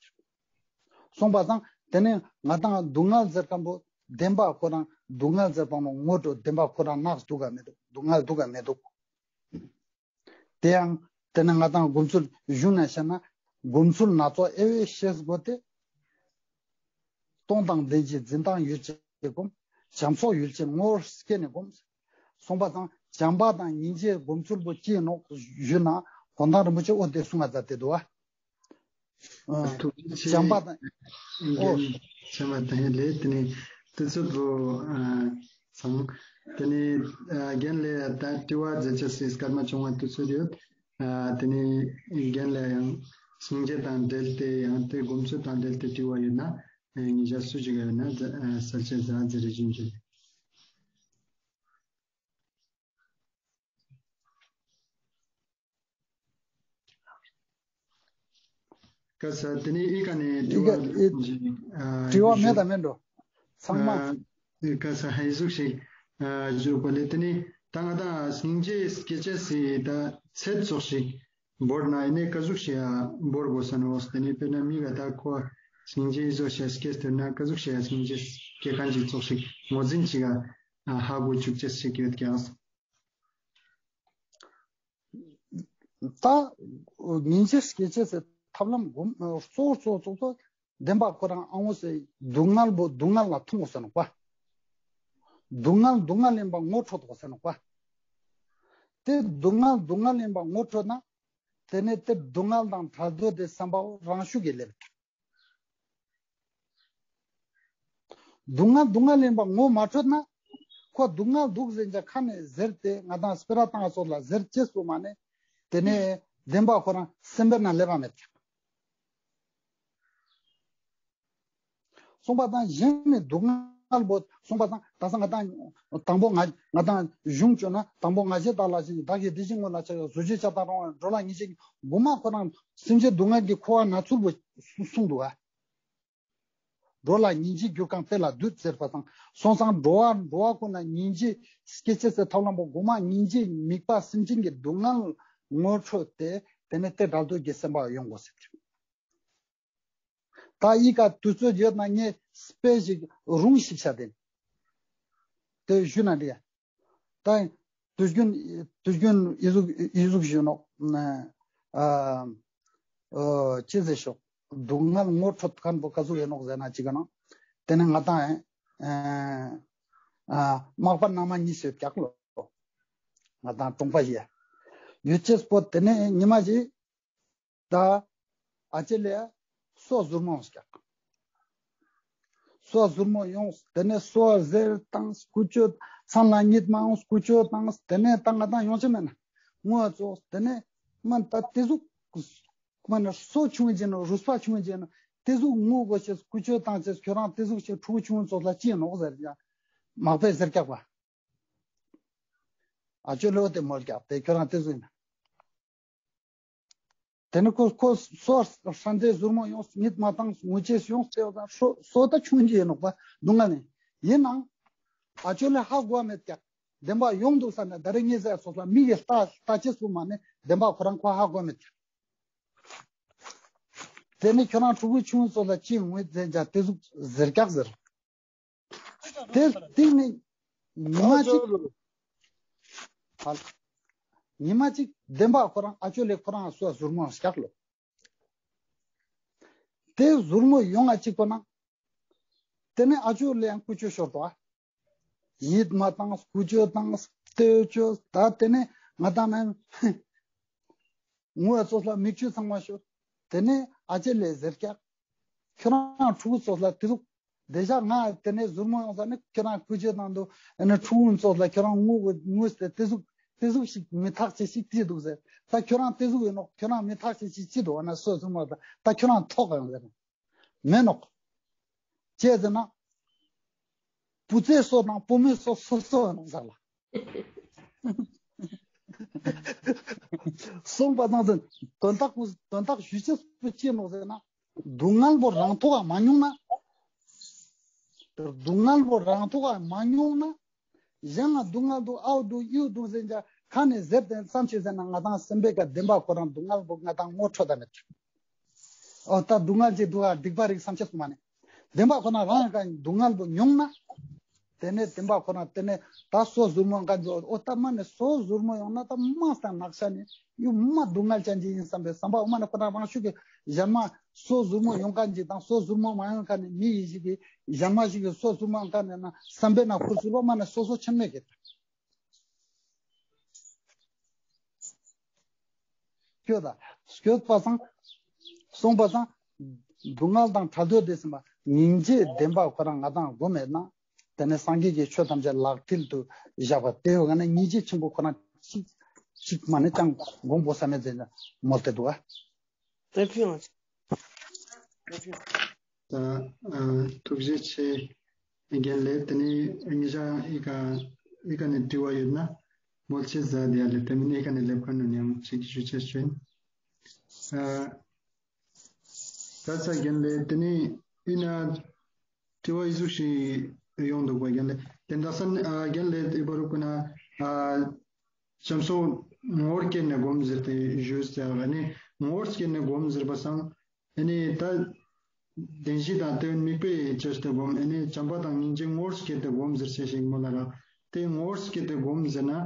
སོང་པ་སང་དེ་ནས་ང་དང་སྡུག་བསྔལ་ཟེར་མཁན་པོ་བདེན་པ་ཁོ་རང་སྡུག་བསྔལ་ཟེར་མཁན་པོ་ངོ་སྤྲོད་བདེན་པ་ཁོ་རང་ནགས་འདུག་ག་མི་འདུག་སྡུག་བསྔལ་འདུག་ག་མི་འདུག་དེ་ཡང་དེ་ནི་ང་དང་སྒོམ་ཚུལ་གཞུང་ནས་བཤད་ན་སྒོམ་ཚུལ་སྣ་ཚོགས་དབྱེ་བས་ཤེས་དགོས་ཏེ། སྟོང་དང་ལྡན་གྱི་འཛིན་སྟངས་ཡུལ་ཅན་སྒོམ། བྱམས་སོགས་ཡུལ་ཅན་ངོ་བོར་སྐྱེས་ནས་སྒོམ། སོང་པ་དང་བྱམས་པ་དང་སྙིང་རྗེ་སྒོམ་ཚུལ་པོ་ཅི་ཡིན་ནོག་ཞུས་ན་དགོང་དག་རིན་པོ་ཆེ་འོ་དེ་གསུང་ང་མཛད་དེ་འདུག་བ། ཐུགས་རྗེ་ཆེ། བྱམས་པ་དང་། འོ། རྒན་ཚང་མ་ད་ལས་དེ་ནས་དུས་ཚོད་པོ་ཚང་། དེ་ནས་རྒན་ལས་ད་དྲི་བ་མཛད་ཆེས་སི་སྐར་མ་བཅོ་ལྔ་དུས་ཚོད་ཡོད། དེ་ནས་རྒན་ལས་ཡང་སྙིང་རྗེ་དང་འབྲེལ་ཏེ་ཡང་དེ་སྒོམ་ཚུལ་དང་འབྲེལ་ཏེ་དྲི་བ་ཡོད་ན་ཉེ་ཞ་སུ་ཅིག་ཡོད་ན་གསལ་བཤད་མཛད་རེ་ཞུ་རྒྱུ། ཀ་ས་དེ་ནས་ཨི་ཀ་ནས་དྲི་བ་ཨི་ཀ་ཨི་ཞིག་ཨ་དྲི་བ་ཞུ་མེད་དང་མེད་འགྲོ། ཚང་མ། ཨ་ཀ་ས་ཧའི་ཟུག་ཞིག་ཨ་ཞུ་གོ་ལེ། དེ་ནས་ད་ང་དང་སྙིང་རྗེ་སྐྱེ་ཅེས་སི་ད་ཚད་ཙོགས་ཤིག་བོར་ན་ཨི་ནས་ཀ་ཟུག་ཞིག་ཨ་བོར་དགོས་ས་ནོག་དེ་ནས་དཔེར་ན་མི་ག་ད་ཁོ་སྙིང་རྗེ་ཨི་ཟོ་ཞིག་སྐྱེས་ཐུབ་ན་ཀ་ཟུག་ཞིག་ཨ་སྙིང་རྗེ་སྐྱེ་མཁན་ཅིག་ཙོགས་ཤིག་ངོས་འཛིན་ཅིག་ཨ་ཧ་གོ་བཅུག་ཅེས་ཞིག་ཡོད་ཀྱག་ད་སྙིང་རྗེ་སྐྱེ་ཅེས་སི་ཐབས་ལམ་སྒོམ་གཙོ་བོ་གཙོ་བོ་གཙོ་བོ་ བདེན་པ་ཁོ་རང་ཨ་འོ་སེ་སྡུག་བསྔལ་པོ་སྡུག་བསྔལ་ལ་མཐོང་དགོས་ཟེར་ནོག་པ། སྡུག་བསྔལ་སྡུག་བསྔལ་ཡིན་པ་ངོ་འཕྲོད་དགོས་ཟེར་ནོག་པ། དེ་སྡུག་བསྔལ་སྡུག་བསྔལ་ཡིན་པ་ངོ་འཕྲོད་ན། དེ་ནས་དེ་སྡུག་བསྔལ་དང་བྲལ་འདོད་དེ་བསམ་པའོ་རང་ཤུགས་ཀྱིས་སླེབས། སྡུག་བསྔལ་སྡུག་བསྔལ་ཡིན་པ་ངོ་མ་འཕྲོད་ན། ཁོ་སྡུག་བསྔལ་འདུག་ཟེར་ཅེས་ཁ་ནས་ཟེར་ཏེ་ང་དང་སྤེ་ར་བཏང་སོགས་ལ་ཟེར་ཅེས་སོ་མ་ནས། དེ་ནས་བདེན་པ་ཁོ་རང་སེམས་པའི་ནང་སླེབས་པ་མེད་ཀྱག། གསུངས་པ་དང་གཞན་ནི་སྡུག་བསྔལ་པོ་གསུངས་པ་དང་ད་ས་ང་དང་དང་པོ་ང་ང་དང་གཞུང་བཅོས་ན་དང་པོ་ང་བཞིན་བདག་ལ་བཞིན་བདག་གི་དེ་བཞིན་ངོ་ལ་ཆགས་ཡོད་གཟུགས་ཅན་ཆགས་སྡང་རང་དབང་འགྲོ་ལ་སྙིང་རྗེ། མགོ་མ་ཁོ་རང་སེམས་ཅན་སྡུག་བསྔལ་གྱི་འཁོར་བ་ན་ཚུལ་པོ་གསུངས་འདུག་ག། འགྲོ་ལ་སྙིང་རྗེ་གྱུར་གང་དེ་ལ་འདུད་ཟེར་པ་དང་སོང་ཙང་འགྲོ་བ་འགྲོ་བ་ཀུན་ལ་སྙིང་རྗེ་སྐྱེ་ཅེས་སི་ཐབས་ལམ་པོ་མགོ་མ་སྙིང་རྗེ་དམིགས་པ་སེམས་ཅན་གྱི་སྡུག་བསྔལ་ངོ་འཕྲོད་དེ་དེ་ནས་དེ་བྲལ་འདོད་ཀྱི་སེམས་པ་ཡོང་དགོས་ཟེར། ད་ཡི་ག་དུས་ཚོད་ཡོད་ན་ངས་དཔེ་ཞིག་རུང་ཞིག་བྱ་དེ། དེ་ཞུ་ན་འདི་ཡ། ད་དུས་རྒྱུན་དུས་རྒྱུན་ཨི་ཟུག་ཨི་ཟུག་ཞུ་ནོག། ཨ་ཨ་ཅི་ཟེར་ཤོག། སྡུག་བསྔལ་ངོ་འཕྲོད་མཁན་པོ་ག་ཟུག་ཡིན་ནོག་ཟེར་ན་ཅིག་ག་ན། དེ་ནས་ང་དང་ཨ་ཨ་མག་པ་ནང་མ་གཉིས་ཡོད་ཀྱག་ལོ། ང་དང་གྲོང་པ་ཞིག་ཡོད་ཅེས་པོ་དེ་ནས་ཉི་མ་ཞིག་ད་ཨ་ཅེ་ལེ་སོ་ཟུར་མོ་ཡོངས་ཀྱག། སོ་ཟུར་མོ་ཡོངས། དེ་ནས་སོ་ཟེར་བཏང་ཀུ་ཅོ་མཚན་ལ་གཉིད་མ་ཡོངས་ཀུ་ཅོ་བཏང་། དེ་ནས་ད་ང་དང་ཡོང་ཅེས་མེད་ན་ངོ་ཙོགས། དེ་ནས་མ་ད་དེ་ཟུག་མ་ན་སོ་ཆུང་ཅན་ནོ་རུས་པ་ཆུང་ཅན་ནོ་དེ་ཟུག་ངུ་དགོས་ཤེས་ཀུ་ཅོ་བཏང་ཅེས་ཁྱོད་རང་དེ་ཟུག་ཅེས་ཕྲུ་གུ་ཆུང་ཙོགས་ལ་ཅི་ཡིན་ནོག་ཟེར་ཡ། མག་པས་ཟེར་ཀྱག་པ། ཨ་ཅོ་ལེ་བོ་དེ་མོལ་ཀྱག་དེ་ཁྱོད་རང་དེ་ཟུག་ཡིན་ན། དེ་ནི་ཁོ་ཁོ་སོ་སྲན་ཏེ་ཟུར་མོ་ཡོངས། གཉིད་མ་བཏང་ངུ་ཅེས་ཡོངས་ཟེར་བ་དང་སོ་སོ་ད་ཆུང་ཅེས་ཡིན་ནོག་པ་སྡུག་བསྔལ་ནི། ཡིན་ནའང་ཨ་ཅོ་ལེ་ཧ་གོ་མེད་ཀྱག། བདེན་པ་ཡོང་འདུག་ས་ན་ད་རེ་ངེས་ཟེར་སོགས་ལ་མིག་གིས་ལྟ་ལྟ་ཅེས་སུ་མ་ནི་བདེན་པ་ཁོ་རང་ཁོ་ཧ་གོ་མེད་ཀྱག། དེ་ནི་ཁྱོད་རང་ཕྲུ་གུ་ཆུང་ཙོགས་ལ་ཅི་ངུ་ཟེར་ཀྱག་དེ་ཟུག་ཟེར་ཀྱག་ཟེར། དེ་སྟིང་ནས་ཉི་མ་གཅིག་ཉི་མ་གཅིག་བདེན་པ་ཁོ་རང་ཨ་ཅོ་ལེ་ཁོ་རང་སོ་ཟུར་མོ་ཡོངས་ཀྱག་ལོ། དེ་ཟུར་མོ་ཡོང་ང་གཅིག་པོ་ན། དེ་ནས་ཨ་ཅོ་ལེ་ཡང་ཀུ་ཅོ་ཤོར་ཏོ། ཡིད་མ་བཏང་ཀུ་ཅོ་བཏང་ལྟོས་ཅོ་ད་དེ་ནས་ང་དང་ན། ངུ་བ་ཙོགས་ལ་མིག་ཆུ་ཚང་མ་ཤོར། དེ་ནས་ཨ་ཅེ་ལེ་ཟེར་ཀྱག། ཁྱོད་རང་ཕྲུ་གུ་ཙོགས་ལ་དེ་ཟུག། དེ་ཞག་ང་དེ་ནས་ཟུར་མོ་ཡོང་ས་ནི་ཁྱོད་རང་ཀུ་ཅོ་བཏང་འདུག། ཨ་ནི་ཕྲུ་གུ་ཙོགས་ལ་ཁྱོད་རང་ངུ་ངུས་ཏེ་དེ་ཟུག་དེ་ཟུག་ཞིག་མི་ཐག་ཆད་ཞིག་ཅི་འདུག་ཟེར། ད་ཁྱོད་རང་དེ་ཟུག་ཡིན་ནོག། ཁྱོད་རང་མི་ཐག་ཆད་ཞིག་ཅི་འདུག། ཨ་ན་སོ་ཟུར་མོ་ད་ད་ཁྱོད་རང་ཐོག་ཡོང་ཟེར། མེད་ནོག། ཅི་ཟེར་ན། བུ་ཚའི་སོ་དང་བུ་མོའི་སོ་སོ་སོ་ཡིན་ནོག་ཟེར་ལ། སོང་པ་དང་ཟེར་དོན་དག་དོན་དག་ཞུ་ཅེས་པོ་ཅི་ནོག་ཟེར་ན། སྡུག་བསྔལ་པོ་རང་ཐོག་ག་མ་མྱོང་ན། སྡུག་བསྔལ་པོ་རང་ཐོག་ག་མ་མྱོང་ན། གཞན་ལ་སྡུག་བསྔལ་འདུག་ཨའོ་འདུག་ཨིའུ་འདུག་ཟེར་ཅེས་ཁ་ནས་ཟེར་ཏེ་བསམ་ཤེས་ཟེར་ན་ང་དང་སེམས་པའི་ཀ་བདེན་པ་ཁོ་རང་སྡུག་བསྔལ་པོ་ང་དང་ངོ་འཕྲོད་ད་མེད། ཨོ་ད་སྡུག་བསྔལ་ཅིག་འདུག་ག་སྡིག་པ་རིག་བསམ་ཤེས་སུ་མ་ནས། བདེན་པ་ཁོ་ན་རང་ཡང་ཀ་སྡུག་བསྔལ་པོ་མྱོང་ན། དེ་ནས་བདེན་པ་ཁོ་ན་དེ་ནས་ད་སོ་ཟུར་མོ་འགའ་འཇོག་ཨོ་ད་མ་ནས་སོ་ཟུར་མོ་ཡོང་ན་ད་མ་སྟན་ནག་ཤ་ནས་ཡུ་མ་སྡུག་བསྔལ་ཅན་ཅིག་ཡིན་བསམ་པའི་བསམ་པ་ཨོ་མ་ནས་ཁོ་ན་རང་ཤུགས་ཀྱི་གཞན་མ་སོ་ཟུར་མོ་ཡོང་མཁན་ཅིག་དང་སོ་ཟུར་མོ་མ་ཡོང་མཁན་ནས་མི་ཡི་ཞིག་གི་གཞན་མ་ཞིག་གི་སོ་ཟུར་མོ་ཡོང་མཁན་ནས་ན་བསམ་པའི་ནང་ཁུར་ཟུར་པ་མ་ནས་སོ་སོ་ཆེན་མེད་ཀྱི། སྐྱོད་ད། སྐྱོད་པ་སང་། སོང་པ་སང་། སྡུག་བསྔལ་དང་བྲལ་འདོད་དེ་ཟེར་བ་སྙིང་རྗེ་བདེན་པ་ཁོ་རང་ང་དང་སྒོམ་མེད་ན། དེ་ནས་སངས་རྒྱས་ཀྱི་ཆོས་ཐམས་ཅད་ལག་མཐིལ་དུ་བཞག་པ་དེ་ཡོད་ན་སྙིང་རྗེ་ཆེན་པོ་ཁོ་རང་གཅིག་གཅིག་མ་ནས་ཀྱང་སྒོམ་དགོས་ས་མེད་ཟེར་ན་མོལ་ཏེ་འདུག་ཨ། ད་ཐུགས་རྗེ་ཆེ། རྒན་ལེ་དེ་ནས་ཉེ་ཞ་ཨི་ཀ་ཨི་ཀ་ནས་དྲི་བ་ཡོད་ན་མོལ་ཆེ་ཟ་དེ་ཡ་ལེ་དེ་མིན་ཨི་ཀ་ནས་ལེབ་ཁན་ནོ་ཉམ་ཆེ་གི་ཞུ་ཆེ་ཞུ་ཡིན། ད་ས་རྒན་ལེ་དེ་ནས་ཨི་ན་དྲི་བ་ཨི་ཟུག་ཞིག་ཡོང་འདུག་པ་རྒན་ལེ་དེ་འདྲ་སན་རྒན་ལེ་དེ་བར་ཀུན་ན་བྱམས་སོགས་ངོ་བོར་སྐྱེས་ནས་སྒོམ་ཟེར་ཏེ་ཞུས་ཏེ་ཨ་ནི་ངོ་བོར་སྐྱེས་ནས་སྒོམ་ཟེར་བ་སང་ཨ་ནི་ད་བདེན་བཞི་དང་དོན་དམིགས་པའི་ཆ་ཏེ་སྒོམ་ཨ་ནི་བྱམས་པ་དང་སྙིང་རྗེ་ངོ་བོར་སྐྱེས་ཏེ་སྒོམ་ཟེར་ཅེས་ཤིག་མོལ་ལ་རག། དེ་ངོ་བོར་སྐྱེས་ཏེ་སྒོམ་ཟེར་ན་ཨ་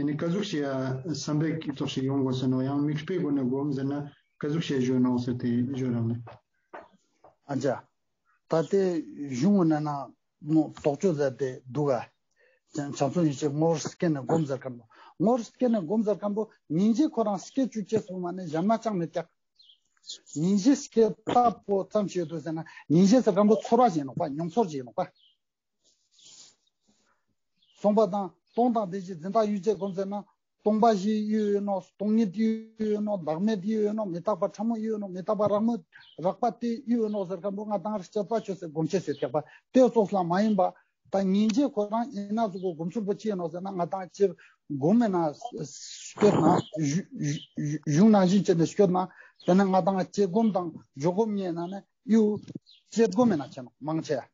ནི་ཀ་ཟུག་ཞིག་ཡ་བསམ་པའི་ཙོགས་ཤིག་ཡོང་དགོས་ཟེར་ནོག། ཡང་དམིགས་པའི་སྒོ་ནས་སྒོམ་ཟེར་ན་ཀ་ཟུག་ཞིག་ཡ་ཞུ་ནོག་ཟེར་ཏེ་ཞུ་རག་ལེ། ཨ་ཅག་ད་དེ་གཞུང་ནང་ན་མོ་དོགས་གཅོད་མཛད་དེ་འདུག་ག་བྱང་ཆུབ་ཡེ་ཤེས་ངོ་བོར་སྐྱེས་ནས་སྒོམ་ཟེར་མཁན་པོ། ངོ་བོར་སྐྱེས་ནས་སྒོམ་ཟེར་མཁན་པོ་སྙིང་རྗེ་ཁོ་རང་སྐྱེ་བཅུག་ཅེས་སོང་མ་ནས་གཞན་མ་ཅང་མེད་ཀྱག་སྙིང་རྗེ་སྐྱེ་ཐབས་པོ་ཙམ་ཞིག་ཡོད་དུ་ཟེར་ན། སྙིང་རྗེ་ཟེར་མཁན་པོ་ཚོར་བ་ཞིག་ཡིན་ནོག་པ། མྱོང་ཚོར་ཞིག་ཡིན་ནོག་པ། སོང་པ་དང་སྟོང་དང་དེ་བཞིན་འཛིན་སྟངས་ཡུལ་ཅན་སྒོམ་ཟེར་ན། སྟོང་པ་བཞི་ཡོད་ནོག་སྟོང་ཉིད་ཡོད་ནོག་བདག་མེད་ཡོད་ནོག་མི་རྟག་པ་ཕྲ་མོ་ཡོད་ནོག་མི་རྟག་པ་རགས་མོ་རགས་པ་དེ་ཡོད་ནོག་ཟེར་མཁན་པོ་ང་དང་ར་དཔྱད་པ་ཅོས་སེ་སྒོམ་ཅེས་ཡོད་ཀྱག་པ། དེ་ཙོགས་ལ་མ་ཡིན་པ། ད་སྙིང་རྗེ་ཁོ་རང་ཡིན་ན་ཟུག་གོ་སྒོམ་ཚུལ་པོ་ཅི་ཡིན་ནོག་ཟེར་ན། ང་དང་ཅི་སྒོམ་མེད་ན་སྐྱོད་ན་གཞུང་ནང་བཞིན་བྱས་ནས་སྐྱོད་ན། དེ་ནས་ང་དང་བྱེད་སྒོམ་དང་འཇུག་སྒོམ་གཉིས་ནང་ནས་ཡུ་བྱེད་སྒོམ་མེད་ན་ཆེ་ནོག་མང་ཆེ།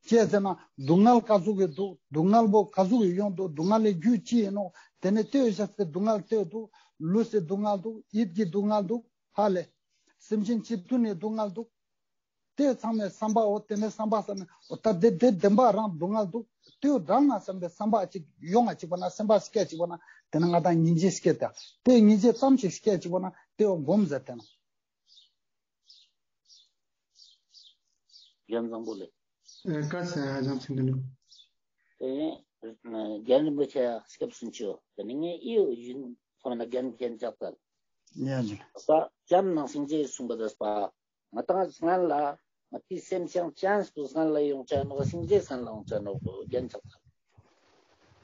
ཅི་ཟེར་ན་སྡུག་བསྔལ་ག་ཟུག་གི་འདུག་སྡུག་བསྔལ་པོ་ག་ཟུག་གི་ཡོང་འདུག་སྡུག་བསྔལ་ལི་རྒྱུ་ཅི་ཡིན་ནོག་དེ་ནས་ལྟོས་ཤེས་སི་སྡུག་བསྔལ་ལྟོས་འདུག་ལུས་སི་སྡུག་བསྔལ་འདུག་ཡིད་ཀྱི་སྡུག་བསྔལ་འདུག་ཧ་ལས། སེམས་ཅན་སྤྱི་མཐུན་ནི་སྡུག་བསྔལ་འདུག་དེ་ཚང་མའི་བསམ་པའོ། དེ་ནས་བསམ་པ་ཟེར་ན་འོ་ད་དེ་དེ་བདེན་པ་རང་སྡུག་བསྔལ་འདུག་དེའོ་དྲན་ན་བསམ་པའི་བསམ་པ་ཅིག་ཡོང་ང་ཅིག་པ་ན། སེམས་པ་སྐྱེ་ཅིག་པ་ན་དེ་ནས་ང་དང་སྙིང་རྗེ་སྐྱེ། ད་དེ་སྙིང་རྗེ་ཙམ་ཞིག་སྐྱེ་ཅིག་པ་ན་དེའོ་སྒོམ་ཟེར་ཏེ་ནོག་རྒན་བཟང་པོ་ལེ། ཨེ་ཀ་ས་ཡ་ཡང་ཚིག་འདི་ནོ། ཨེ་རྒན་རིན་པོ་ཆེ་སྐྱབས་སུ་མཆིའོ། དེ་ནི་ངས་ཨི་ཡོ་ཡིན་ཐོག་ན་རྒན་རྒན་ཅག་ཙལ། ཡ་ཇི། ད་ལྕམ་ནང་སྙིང་རྗེ་གསུངས་པ་དེ་པ། ང་དང་སྔན་ལ་ང་ཏི་སེམས་ཅན་ཅན་སུ་སྔན་ལ་ཡོང་ཅ་ནོག་སྙིང་རྗེ་སྔན་ལ་ཡོང་ཅ་ནོག་རྒན་ཅག་ཙལ།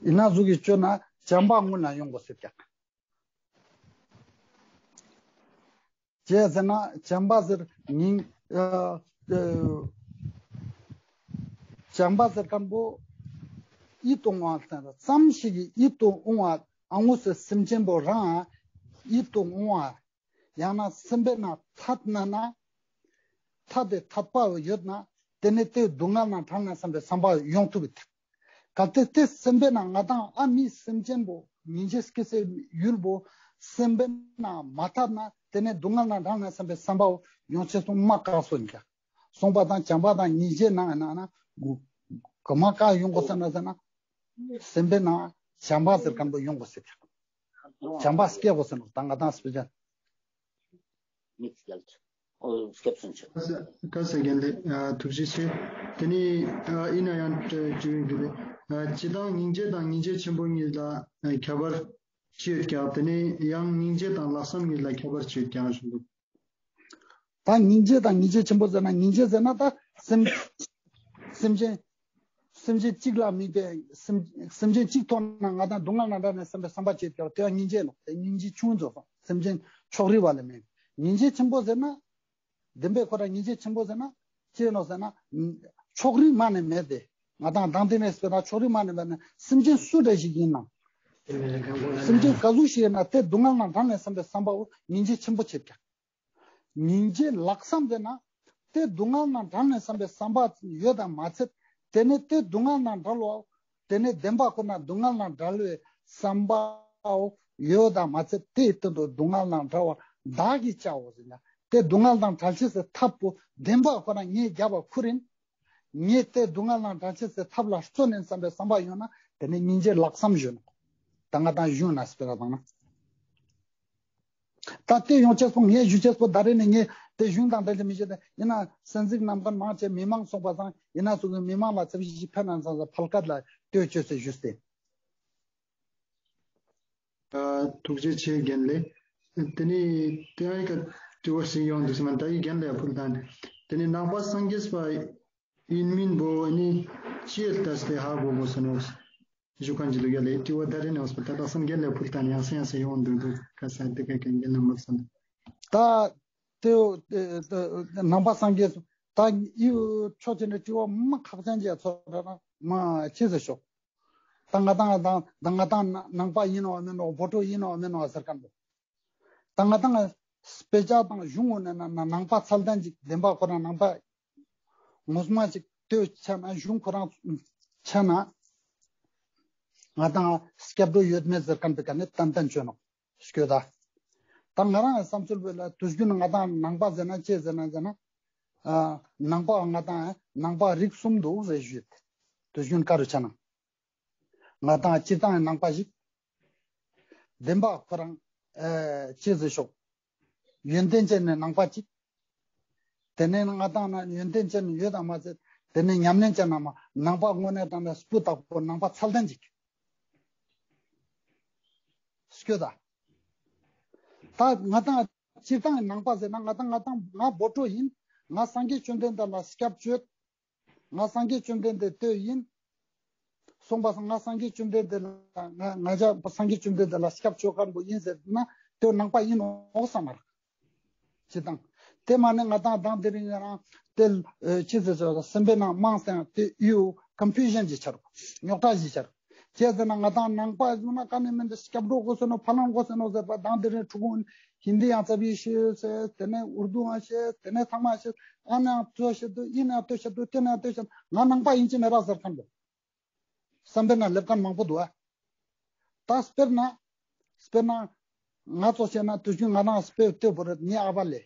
ཡིན་ན་ཟུག་གི་ཅོ་ན་བྱམས་པ་སྔོན་ལ་ཡོང་དགོས་ཟེར་ཀྱག་ཅི་ཟེར་ན་བྱམས་པ་ཟེར་ཉིན་ཨ་ཨ་བྱམས་པ་ཟེར་མཁན་པོ་ཡིད་དུ་འོང་བ་ཙམ་ཞིག་གི་ཡིད་དུ་འོང་བ། ཨ་ངུ་སི་སེམས་ཅན་པོ་རང་ཡིད་དུ་འོང་བ། ཡང་ན་སེམས་པའི་ནང་ཐད་ན་ན། ཐད་དེ་ཐད་པ་ཡོད་ན་དེ་ནས་དེ་སྡུག་བསྔལ་ནང་དྲན་ན་བསམ་པའི་བསམ་པ་ཡོང་ཐུབ་པའི་ཐད། གལ་ཏེ་དེ་སེམས་པའི་ནང་ང་དང་ཨ་མི་སེམས་ཅན་པོ་སྙིང་རྗེ་སྐྱེ་སའི་ཡུལ་པོ་སེམས་པའི་ནང་མ་ཐད་ན་དེ་ནས་སྡུག་བསྔལ་ནང་དྲན་ན་བསམ་པའི་བསམ་པ་ཡོང་ཅེས་སོང་མ་བཀག་སོང་ཀྱག་སོང་པ་དང་བྱམས་པ་དང་སྙིང་རྗེ་ནང་ན་ན་གོ་མ་བཀག་ཡོང་དགོས་ཟེར་ན་ཟེར་ན། སེམས་པའི་ནང་བྱམས་པ་ཟེར་མཁན་པོ་ཡོང་དགོས་ཟེར་ཀྱག་བྱམས་པ་སྐྱེ་དགོས་ཟེར་ན་ད་ང་དང་སྤེ་ཆ་མིག་སྐྱལ་ཆ། ཨོ་སྐྱབས་སུ་མཆི། ཀ་ས་རྒན་ལེ། ཨ་ཐུགས་རྗེ་ཆེ། དེ་ནི་ཨ་ཨིན་ན་ཡང་དྲི་བ་འདི་རེད། ཨ་སྤྱིར་བཏང་སྙིང་རྗེ་དང་སྙིང་རྗེ་ཆེན་པོ་གཉིས་ལ་ཨ་ཁྱད་པར་ཅི་ཡོད་ཀྱག་དེ་ནི་ཡང་སྙིང་རྗེ་དང་ལྷག་བསམ་གཉིས་ལ་ཁྱད་པར་ཅི་ཡོད་ཀྱག་ཞུ་འདུག་ད་སྙིང་རྗེ་དང་སྙིང་རྗེ་ཆེན་པོ་ཟེར་ན། སྙིང་རྗེ་ཟེར་ན་ད་སེམས་སེམས་ཅན་སེམས་ཅན་གཅིག་ལ་དམིགས་པའི་སེམས་སེམས་ཅན་གཅིག་ཐོག་ན་ང་དང་སྡུག་བསྔལ་ནང་དྲན་ནས་བསམ་པའི་བསམ་པ་བྱེད་ཀྱག་དེ་བ་སྙིང་རྗེ་ནོག་དེ་སྙིང་རྗེ་ཆུང་ཙོགས་སོང་། སེམས་ཅན་ཕྱོགས་རིས་པ་ལ་མེད། སྙིང་རྗེ་ཆེན་པོ་ཟེར་ན། བདེན་པའི་ཁོ་རང་སྙིང་རྗེ་ཆེན་པོ་ཟེར་ན་ཅི་ནོག་ཟེར་ན། ཕྱོགས་རིས་མ་ནས་མེད་དེ། ང་དང་དང་དེ་ནས་སྤེ་ར་ཕྱོགས་རིས་མ་ནས་མེད་ན་སེམས་ཅན་སུ་འདྲ་ཞིག་ཡིན་ནང་། སེམས་ཅན་ག་ཟུག་ཞིག་ཡིན་ན་དེ་སྡུག་བསྔལ་ནང་དྲན་ནས་བསམ་པའི་བསམ་པའོ་སྙིང་རྗེ་ཆེན་པོ་བྱེད་ཀྱག་སྙིང་རྗེ་ལྷག་བསམ་ཟེར་ན། དེ་སྡུག་བསྔལ་ནང་དྲན་ནས་བསམ་པའི་བསམ་པ་ཡོད་དང་མ་ཚད། དེ་ནས་དེ་སྡུག་བསྔལ་ནང་དྲན་ལོ། དེ་ནས་བདེན་པ་ཁོ་ན་སྡུག་བསྔལ་ནང་བྲལ་བའི་བསམ་པའོ་ཡོད་དང་མ་ཚད། དེའི་སྟེང་དུ་སྡུག་བསྔལ་ནང་བྲལ་བ་བདག་གིས་བྱའོ་ཟེར་ན། དེ་སྡུག་བསྔལ་ནང་བྲལ་ཅེས་སི་ཐབས་པོ་བདེན་པ་ཁོ་ན་ངས་རྒྱབ་པ་ཁུར་ཡིན། ངས་དེ་སྡུག་བསྔལ་ནང་བྲལ་ཅེས་སི་ཐབས་ལ་བརྩོན་ནས་བསམ་པའི་བསམ་པ་ཡོང་ན་དེ་ནི་སྙིང་རྗེ་ལྷག་བསམ་ཞུ་ནོག་ད་ང་དང་གཞུང་ན་སྤེ་ར་བཏང་ན། ད་དེ་ཡོང་ཅེས་སོང་ངས་ཞུ་ཅེས་པོ་ད་རེ་ནས་ངས་དེ་གཞུང་དང་འབྲེལ་ཏེ་མི་བཤད་དེ་ཡིན་ན་གསན་གཟིགས་གནང་མཁན་མང་ཆེ་མི་མང་སོང་པ་སང་ཡིན་ན་སུ་གི་མི་མང་ལ་ཚབ་ཞིབ་ཕན་ན་ཚང་ས་ཕལ་སྐད་ལ་ལྟོས་བཅོས་སེ་ཞུས་ཏེ། ཐུགས་རྗེ་ཆེ་རྒན་ལེ། དེ་ནི་དེ་ཨ་ཡི་ཀ་དྲི་བ་ཞིག་ཡོང་འདུག་སེ་མ་ད་ཡི་རྒན་ལེ་ཕུལ་ཏང་། དེ་ནི་ནང་པ་སངས་རྒྱས་པ་ཡིན་མིན་པོ་ནི་ཅི་ལྟ་སྟེ་ཧ་གོ་དགོས་ས་ནོག་ཞུ་མཁན་ཅིག་འདུག་ཡ་ལེ། དྲི་བ་ད་རེ་ནས་བ་ད་ད་སང་རྒན་ལེ་ཕུལ་ཏང་ཡང་སེ་ཡང་སེ་ཡོང་འདུག་འདུག་ཁ་ས་དེ་ཀ་ཀ་རྒན་ལེ་མ་སང་། ད་དེ་ནང་པ་སངས་རྒྱས་ད་ཡི་ཆོས་ཅན་དྲི་བ་མ་ཁག་ཅན་ཅིག་ཚོ་ད་མ་ཆེ་ཟེར་ཤོག་ད་ང་དང་ང་དང་ང་དང་ནང་པ་ཡིན་ནོ་མིན་ནོ་བོ་ཊོ་ཡིན་ནོ་མིན་ནོ་ཟེར་མཁན་པོ། ད་ང་དང་ང་དཔེ་ཆ་དང་གཞུང་ངོ་ནས་ན་ནང་པ་ཚད་ལྡན་ཅིག་བདེན་པ་ཁོ་རང་ནང་པ་ངོ་མ་ཅིག་ལྟོས་ཆ་ན་གཞུང་ཁོ་རང་ཆ་ན་ང་དང་སྐྱབས་འགྲོ་ཡོད་མེད་ཟེར་མཁན་པའི་ཀ་ནས་ཏན་ཏན་བཅོས་ནོག་སྐྱོད་ད། ད་ང་རང་བསམ་ཚུལ་བོད་ལ་དུས་རྒྱུན་ང་དང་ནང་པ་ཟེར་ན་ཅི་ཟེར་ན་ཟེར་ན། ནང་པ་ང་དང་ནང་པ་རིགས་གསུམ་འདུག་ཟེར་ཞུས། དུས་རྒྱུན་ཀ་རུ་ཆ་ན། ང་དང་སྤྱིར་བཏང་ནང་པ་ཞིག་བདེན་པ་ཁོ་རང་ཨེ་ཅི་ཟེར་ཤོག་ཡོན་ཏན་ཅན་ནི་ནང་པ་ཅིག་དེ་ནས་ང་དང་ན་ཡོན་ཏན་ཅན་ཡོད་དམ་མ་ཟེར། དེ་ནས་ཉམས་ལེན་ཅན་ན་མ་ནང་པ་དངོས་གནས་དྲང་གནས་སྤུས་དག་པོ་ནང་པ་ཚད་ལྡན་ཅིག་སྐྱོད་ད། ད་ང་དང་སྤྱིར་བཏང་ནང་པ་ཟེར་ན་ང་དང་ང་དང་ང་བོད་ཕྲུག་ཡིན། ང་སངས་རྒྱས་བཅོམ་ལྡན་འདས་ལ་སྐྱབས་བཅོལ། ང་སངས་རྒྱས་བཅོམ་ལྡན་འདས་ལྟོས་ཡིན། སོང་པ་སང་ང་སངས་རྒྱས་བཅོམ་ལྡན་འདས་ལ་ང་ང་ཅག་སངས་རྒྱས་བཅོམ་ལྡན་འདས་ལ་སྐྱབས་བཅོལ་མཁན་པོ་ཡིན་ཟེར་ན་ལྟོས་ནང་པ་ཡིན་ནོག་བསམ་མ་རག། ཅི་དང་། དེ་མ་ནི་ང་དང་དང་དེ་རིང་ཡང་དེ་ཨེ་ཅི་ཟེར་ཟེར་སེམས་པའི་ནང་མང་སྟེ་དེ་ཡུ་ཀོན་ཕུ་ཞན་ཅིག་ཆ་རུག། རྙོག་དྲ་ཞིག་ཆ་རུག། ཅི་ཟེར་ན་ང་དང་ནང་པ་ཟེར་ན་ག་ནས་མིན་དེ་སྐྱབས་འགྲོ་དགོས་ཟེར་ནོག། ཕ་ལང་དགོས་ཟེར་ནོག་ཟེར་པ་དང་དེ་རིང་ཕྲུ་གུ་ཧིན་དི་ཡང་ཙ་པིག་ཤེས་ཟེར། དེ་ནས་ཨུར་དུ་ཡང་ཤེས། དེ་ནས་ཚང་མ་ཤེས། ཨ་ནི་ཡང་ལྟོས་ཤེས་འདུག། ཨི་ནི་ཡང་ལྟོས་ཤེས་འདུག། དེ་ནས་ཡང་ལྟོས་ཤེས། ང་ནང་པ་ཡིན་གཅིག་མེད་རག་ཟེར་མཁན་པོ། བསམ་པའི་ནང་སླེབས་མཁན་མང་པོ་འདུག་ཨ། ད་དཔེར་ན། དཔེར་ན། ང་ཚོ་བྱས་ན་དུས་རྒྱུན་ང་རང་དཔེ་ལྟོས་པོ་རེད། ངའི་ཨ་བ་ལེ།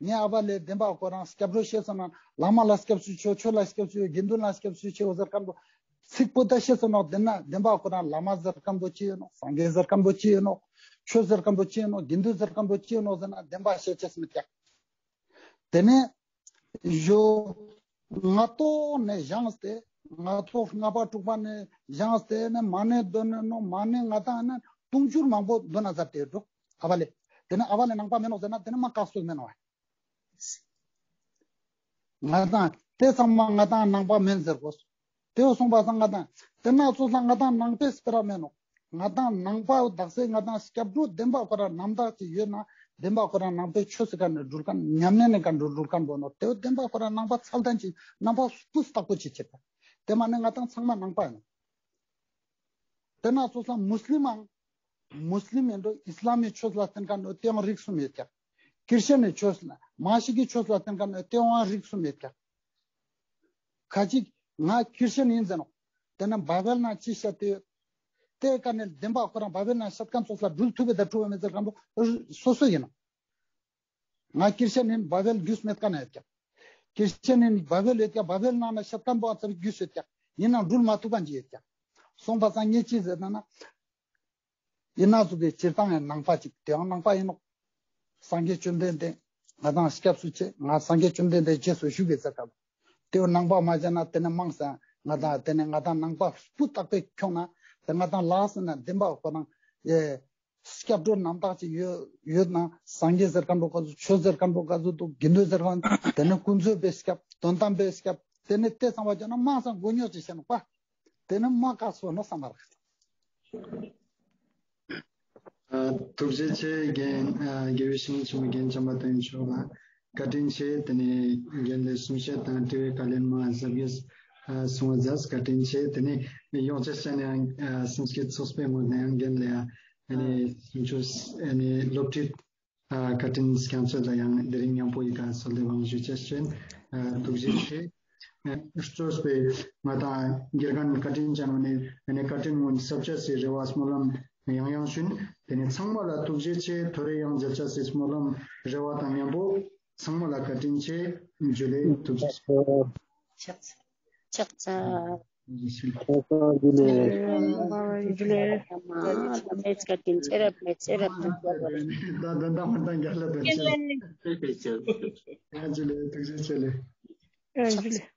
ངའི་ཨ་བ་ལེ་བདེན་པ་ཁོ་རང་སྐྱབས་འགྲོ་བྱས་སོང་ན་བླ་མ་ལ་སྐྱབས་སུ་མཆིའོ། ཆོས་ལ་སྐྱབས་སུ་མཆིའོ། དགེ་འདུན་ལ་སྐྱབས་སུ་མཆིའོ་ཟེར་མཁན་པོ། ཚིག་པོ་ད་བཤད་སོང་ནོག། དེ་ན་བདེན་པ་ཁོ་རང་བླ་མ་ཟེར་མཁན་པོ་ཅི་ཡིན་ནོག། སངས་རྒྱས་ཟེར་མཁན་པོ་ཅི་ཡིན་ནོག། ཆོས་ཟེར་མཁན་པོ་ཅི་ཡིན་ནོག། དགེ་འདུན་ཟེར་མཁན་པོ་ཅི་ཡིན་ནོག་ཟེར་ན་བདེན་པ་བཤད་ཅེས་མེད་ཀྱག། དེ་ནས་ཞོ་སྔ་ཏོག་ནས་བཞེངས་ཏེ་སྔ་ཏོག་ལྔ་པ་དྲུག་པ་ནས་བཞེངས་ཏེ་ནས་མ་ཎི་འདོན་ནོག། མ་ཎི་ང་དང་ནི་དུང་ཕྱུར་མང་པོ་འདོན་ན་ཟེར་ཏེ་འདུག། ཨ་བ་ལེ། དེ་ནས་ཨ་བ་ལེ་ནང་པ་མེན་ནོག་ཟེར་ན་དེ་ནས་མ་བཀག་སྲོལ་མེན་ནོག། ང་དང་དེ་ཚང་མ་ང་དང་ནང་པ་མེན་ཟེར་དགོས། དེ་བོ་སོང་པ་སང་ང་དང་དེ་ན་ཚོ་ལ་ང་དང་ནང་པའི་སྤེ་ར་མེན་ནོག། ང་དང་ནང་པ་དག་ས་ང་དང་སྐྱབས་འགྲོ་བདེན་པ་ཁོ་རང་རྣམ་དག་ཅིག་ཡོད་ན་བདེན་པ་ཁོ་རང་ནང་པའི་ཆོས་སི་ཀ་ནས་འགྲུལ་མཁན། ཉམས་ལེན་ནི་ཀ་འགྲུལ་འགྲུལ་མཁན་པོ་ནོག། དེ་བོ་བདེན་པ་ཁོ་རང་ནང་པ་ཚད་ལྡན་ཅིག། ནང་པ་སྤུས་དག་པོ་ཅིག་བྱེད་པ། དེ་མ་ནི་ང་དང་ཚང་མ་ནང་པ་ཡིན་ནོག། དེ་ན་ཚོ་ལ་མུས་ལིམ་མང་། མུས་ལིམ་ཡིན་འགྲོ། ཨིས་ལམ་མི་ཆོས་ལ་བརྟེན་མཁན་ནི་དེ་ཡང་རིགས་གསུམ་ཡོད་ཀྱག། ཁྲིས་ཅན་ནི་ཆོས་ལ་མ་ཤི་ཀའི་ཆོས་ལ་བརྟེན་མཁན་ནི་དེ་ཡང་རིགས་གསུམ་ཡོད་ཀྱག། ཁ་ཅིག་ང་ཁྲིས་ཅན་ཡིན་ཟེར་ནོག། དེ་ན་བ་བེལ་ན་ཅི་བཤད་དེ་ཡོད། དེ་ཀ་ནས་བདེན་པ་ཁོ་རང་བ་བེལ་ན་བཤད་མཁན་ཚོ་ལ་འགྲུལ་ཐུབ་པའི་ད་ཐུབ་པ་མེད་ཟེར་མཁན་པོ་སོ་སོ་ཡིན་ནོག། ང་ཁྲིས་ཅན་ཡིན་བ་བེལ་རྒྱུས་མེད་མཁན་ཡོད་ཀྱག། ཁྲིས་ཅན་ཡིན་བ་བེལ་ཡོད་ཀྱག། བ་བེལ་ནང་ན་བཤད་མཁན་པོ་ཨ་ཙ་པིག་རྒྱུས་ཡོད་ཀྱག། ཡིན་ནའང་འགྲུལ་མ་ཐུབ་མཁན་ཅིག་ཡོད་ཀྱག། སོང་པ་སང་ངས་ཅི་ཟེར་ན་ན། ཡིན་ན་ཟུག་གི་སྤྱིར་བཏང་ཡང་ནང་པ་ཅིག། དེའང་ནང་པ་ཡིན་ནོག། སངས་རྒྱས་བཅོམ་ལྡན་འདས་ང་དང་སྐྱབས་སུ་མཆི། ང་སངས་རྒྱས་བཅོམ་ལྡན་འདས་རྗེས་སུ་ཞུགས་པའི་ཚེ་སྐབས། དེའོ་ནང་པ་མ་བྱས་ན་དེ་ནས་མང་སང་ང་དང་དེ་ནས་ང་དང་ནང་པ་སྤུས་དག་པའི་ཁྱོང་ན་དེ་ང་དང་ལགས་སོ་ན་བདེན་པ་ཁོ་རང་ཨེ་སྐྱབས་འགྲོ་རྣམ་དག་ཅིག་ཡོད་ཡོད་ན་སངས་རྒྱས་ཟེར་མཁན་པོ་ག་ཟུག། ཆོས་ཟེར་མཁན་པོ་ག་ཟུག་འདུག། དགེ་འདུན་ཟེར་མཁན་དེ་ནས་ཀུན་རྫོབ་པའི་སྐྱབས། དོན་དམ་པའི་སྐྱབས། དེ་ནས་དེ་ཚང་བ་བྱས་ན་མང་སང་མགོ་རྙོག་ཅིག་བྱས་ནོག་པ། དེ་ནས་མ་བཀག་སོ་ནོག་བསམ་པ་རག། ཨ་ཐུགས་རྗེ་ཆེ། རྒན་ཨ་དགེ་བའི་བཤེས་གཉེན་ཆེན་མོ་རྒན་བྱམས་པ་དོན་གྲུབ་ལགས། བཀའ་དྲིན་ཆེ། དེ་ནས་རྒན་ལས་གསུང་བཤད་དང་དྲི་བའི་བཀའ་ལན་མ་གཟབ་རྒྱས་ཨ་གསུང་བ་མཛད། བཀའ་དྲིན་ཆེ། དེ་ནས་ཡོང་ཆ་ཅན་ཡང་ཨ་སེམས་བསྐྱེད་ཚོགས་པའི་ངོས་ནས་ཡང་རྒན་ལ་ཡང་ཨ་ནི་སེམས་ཆོས་ཨ་ནི་སློབ་ཁྲིད་ཨ་བཀའ་དྲིན་སྐྱོང་ཚུལ་ལ་ཡང་དེ་རིང་མཉམ་པོ་ཡི་ག་གསོལ་འདེབས་དབང་ཞུ་ཆ་ཅན། ཨ་ཐུགས་རྗེ་ཆེ། ཨ་སྤྲོས་པའི་ང་དང་དགེ་རྒན་བཀའ་དྲིན་ཅན་ནི་ཨ་ནི་བཀའ་དྲིན་ངོ་ཟབ་ཆ་སི་རེ་བ་སྨོན་ལམ་ཡང་ཡང་ཞུན། དེ་ནས་ཚང་མ་ལ་ཐུགས་རྗེ་ཆེ། ཐོ་རེ་ཡང་མཛད་ཆ་སི་སྨོན་ལམ་རེ་བ་དང་མཉམ་པོ་ཚང་མ་ལ་བཀའ་དྲིན་ཆེ། འཇུ་ལེ། ཐུགས་རྗེ་ཆེ། ཕྱག་འཚལ། ཕྱག་འཚལ། ཕྱག་འཚལ། འཇུ་ལེ། འཇུ་ལེ། བཀའ་དྲིན་ཆེ་རབ་ལེ། ཆེ་རབ་ལེ། ད་ད་ད་མ་ད་རྒྱ་ལ་ད་ཆེ། འཇུ་ལེ། ཐུགས་རྗེ་ཆེ་ལེ། འཇུ་ལེ།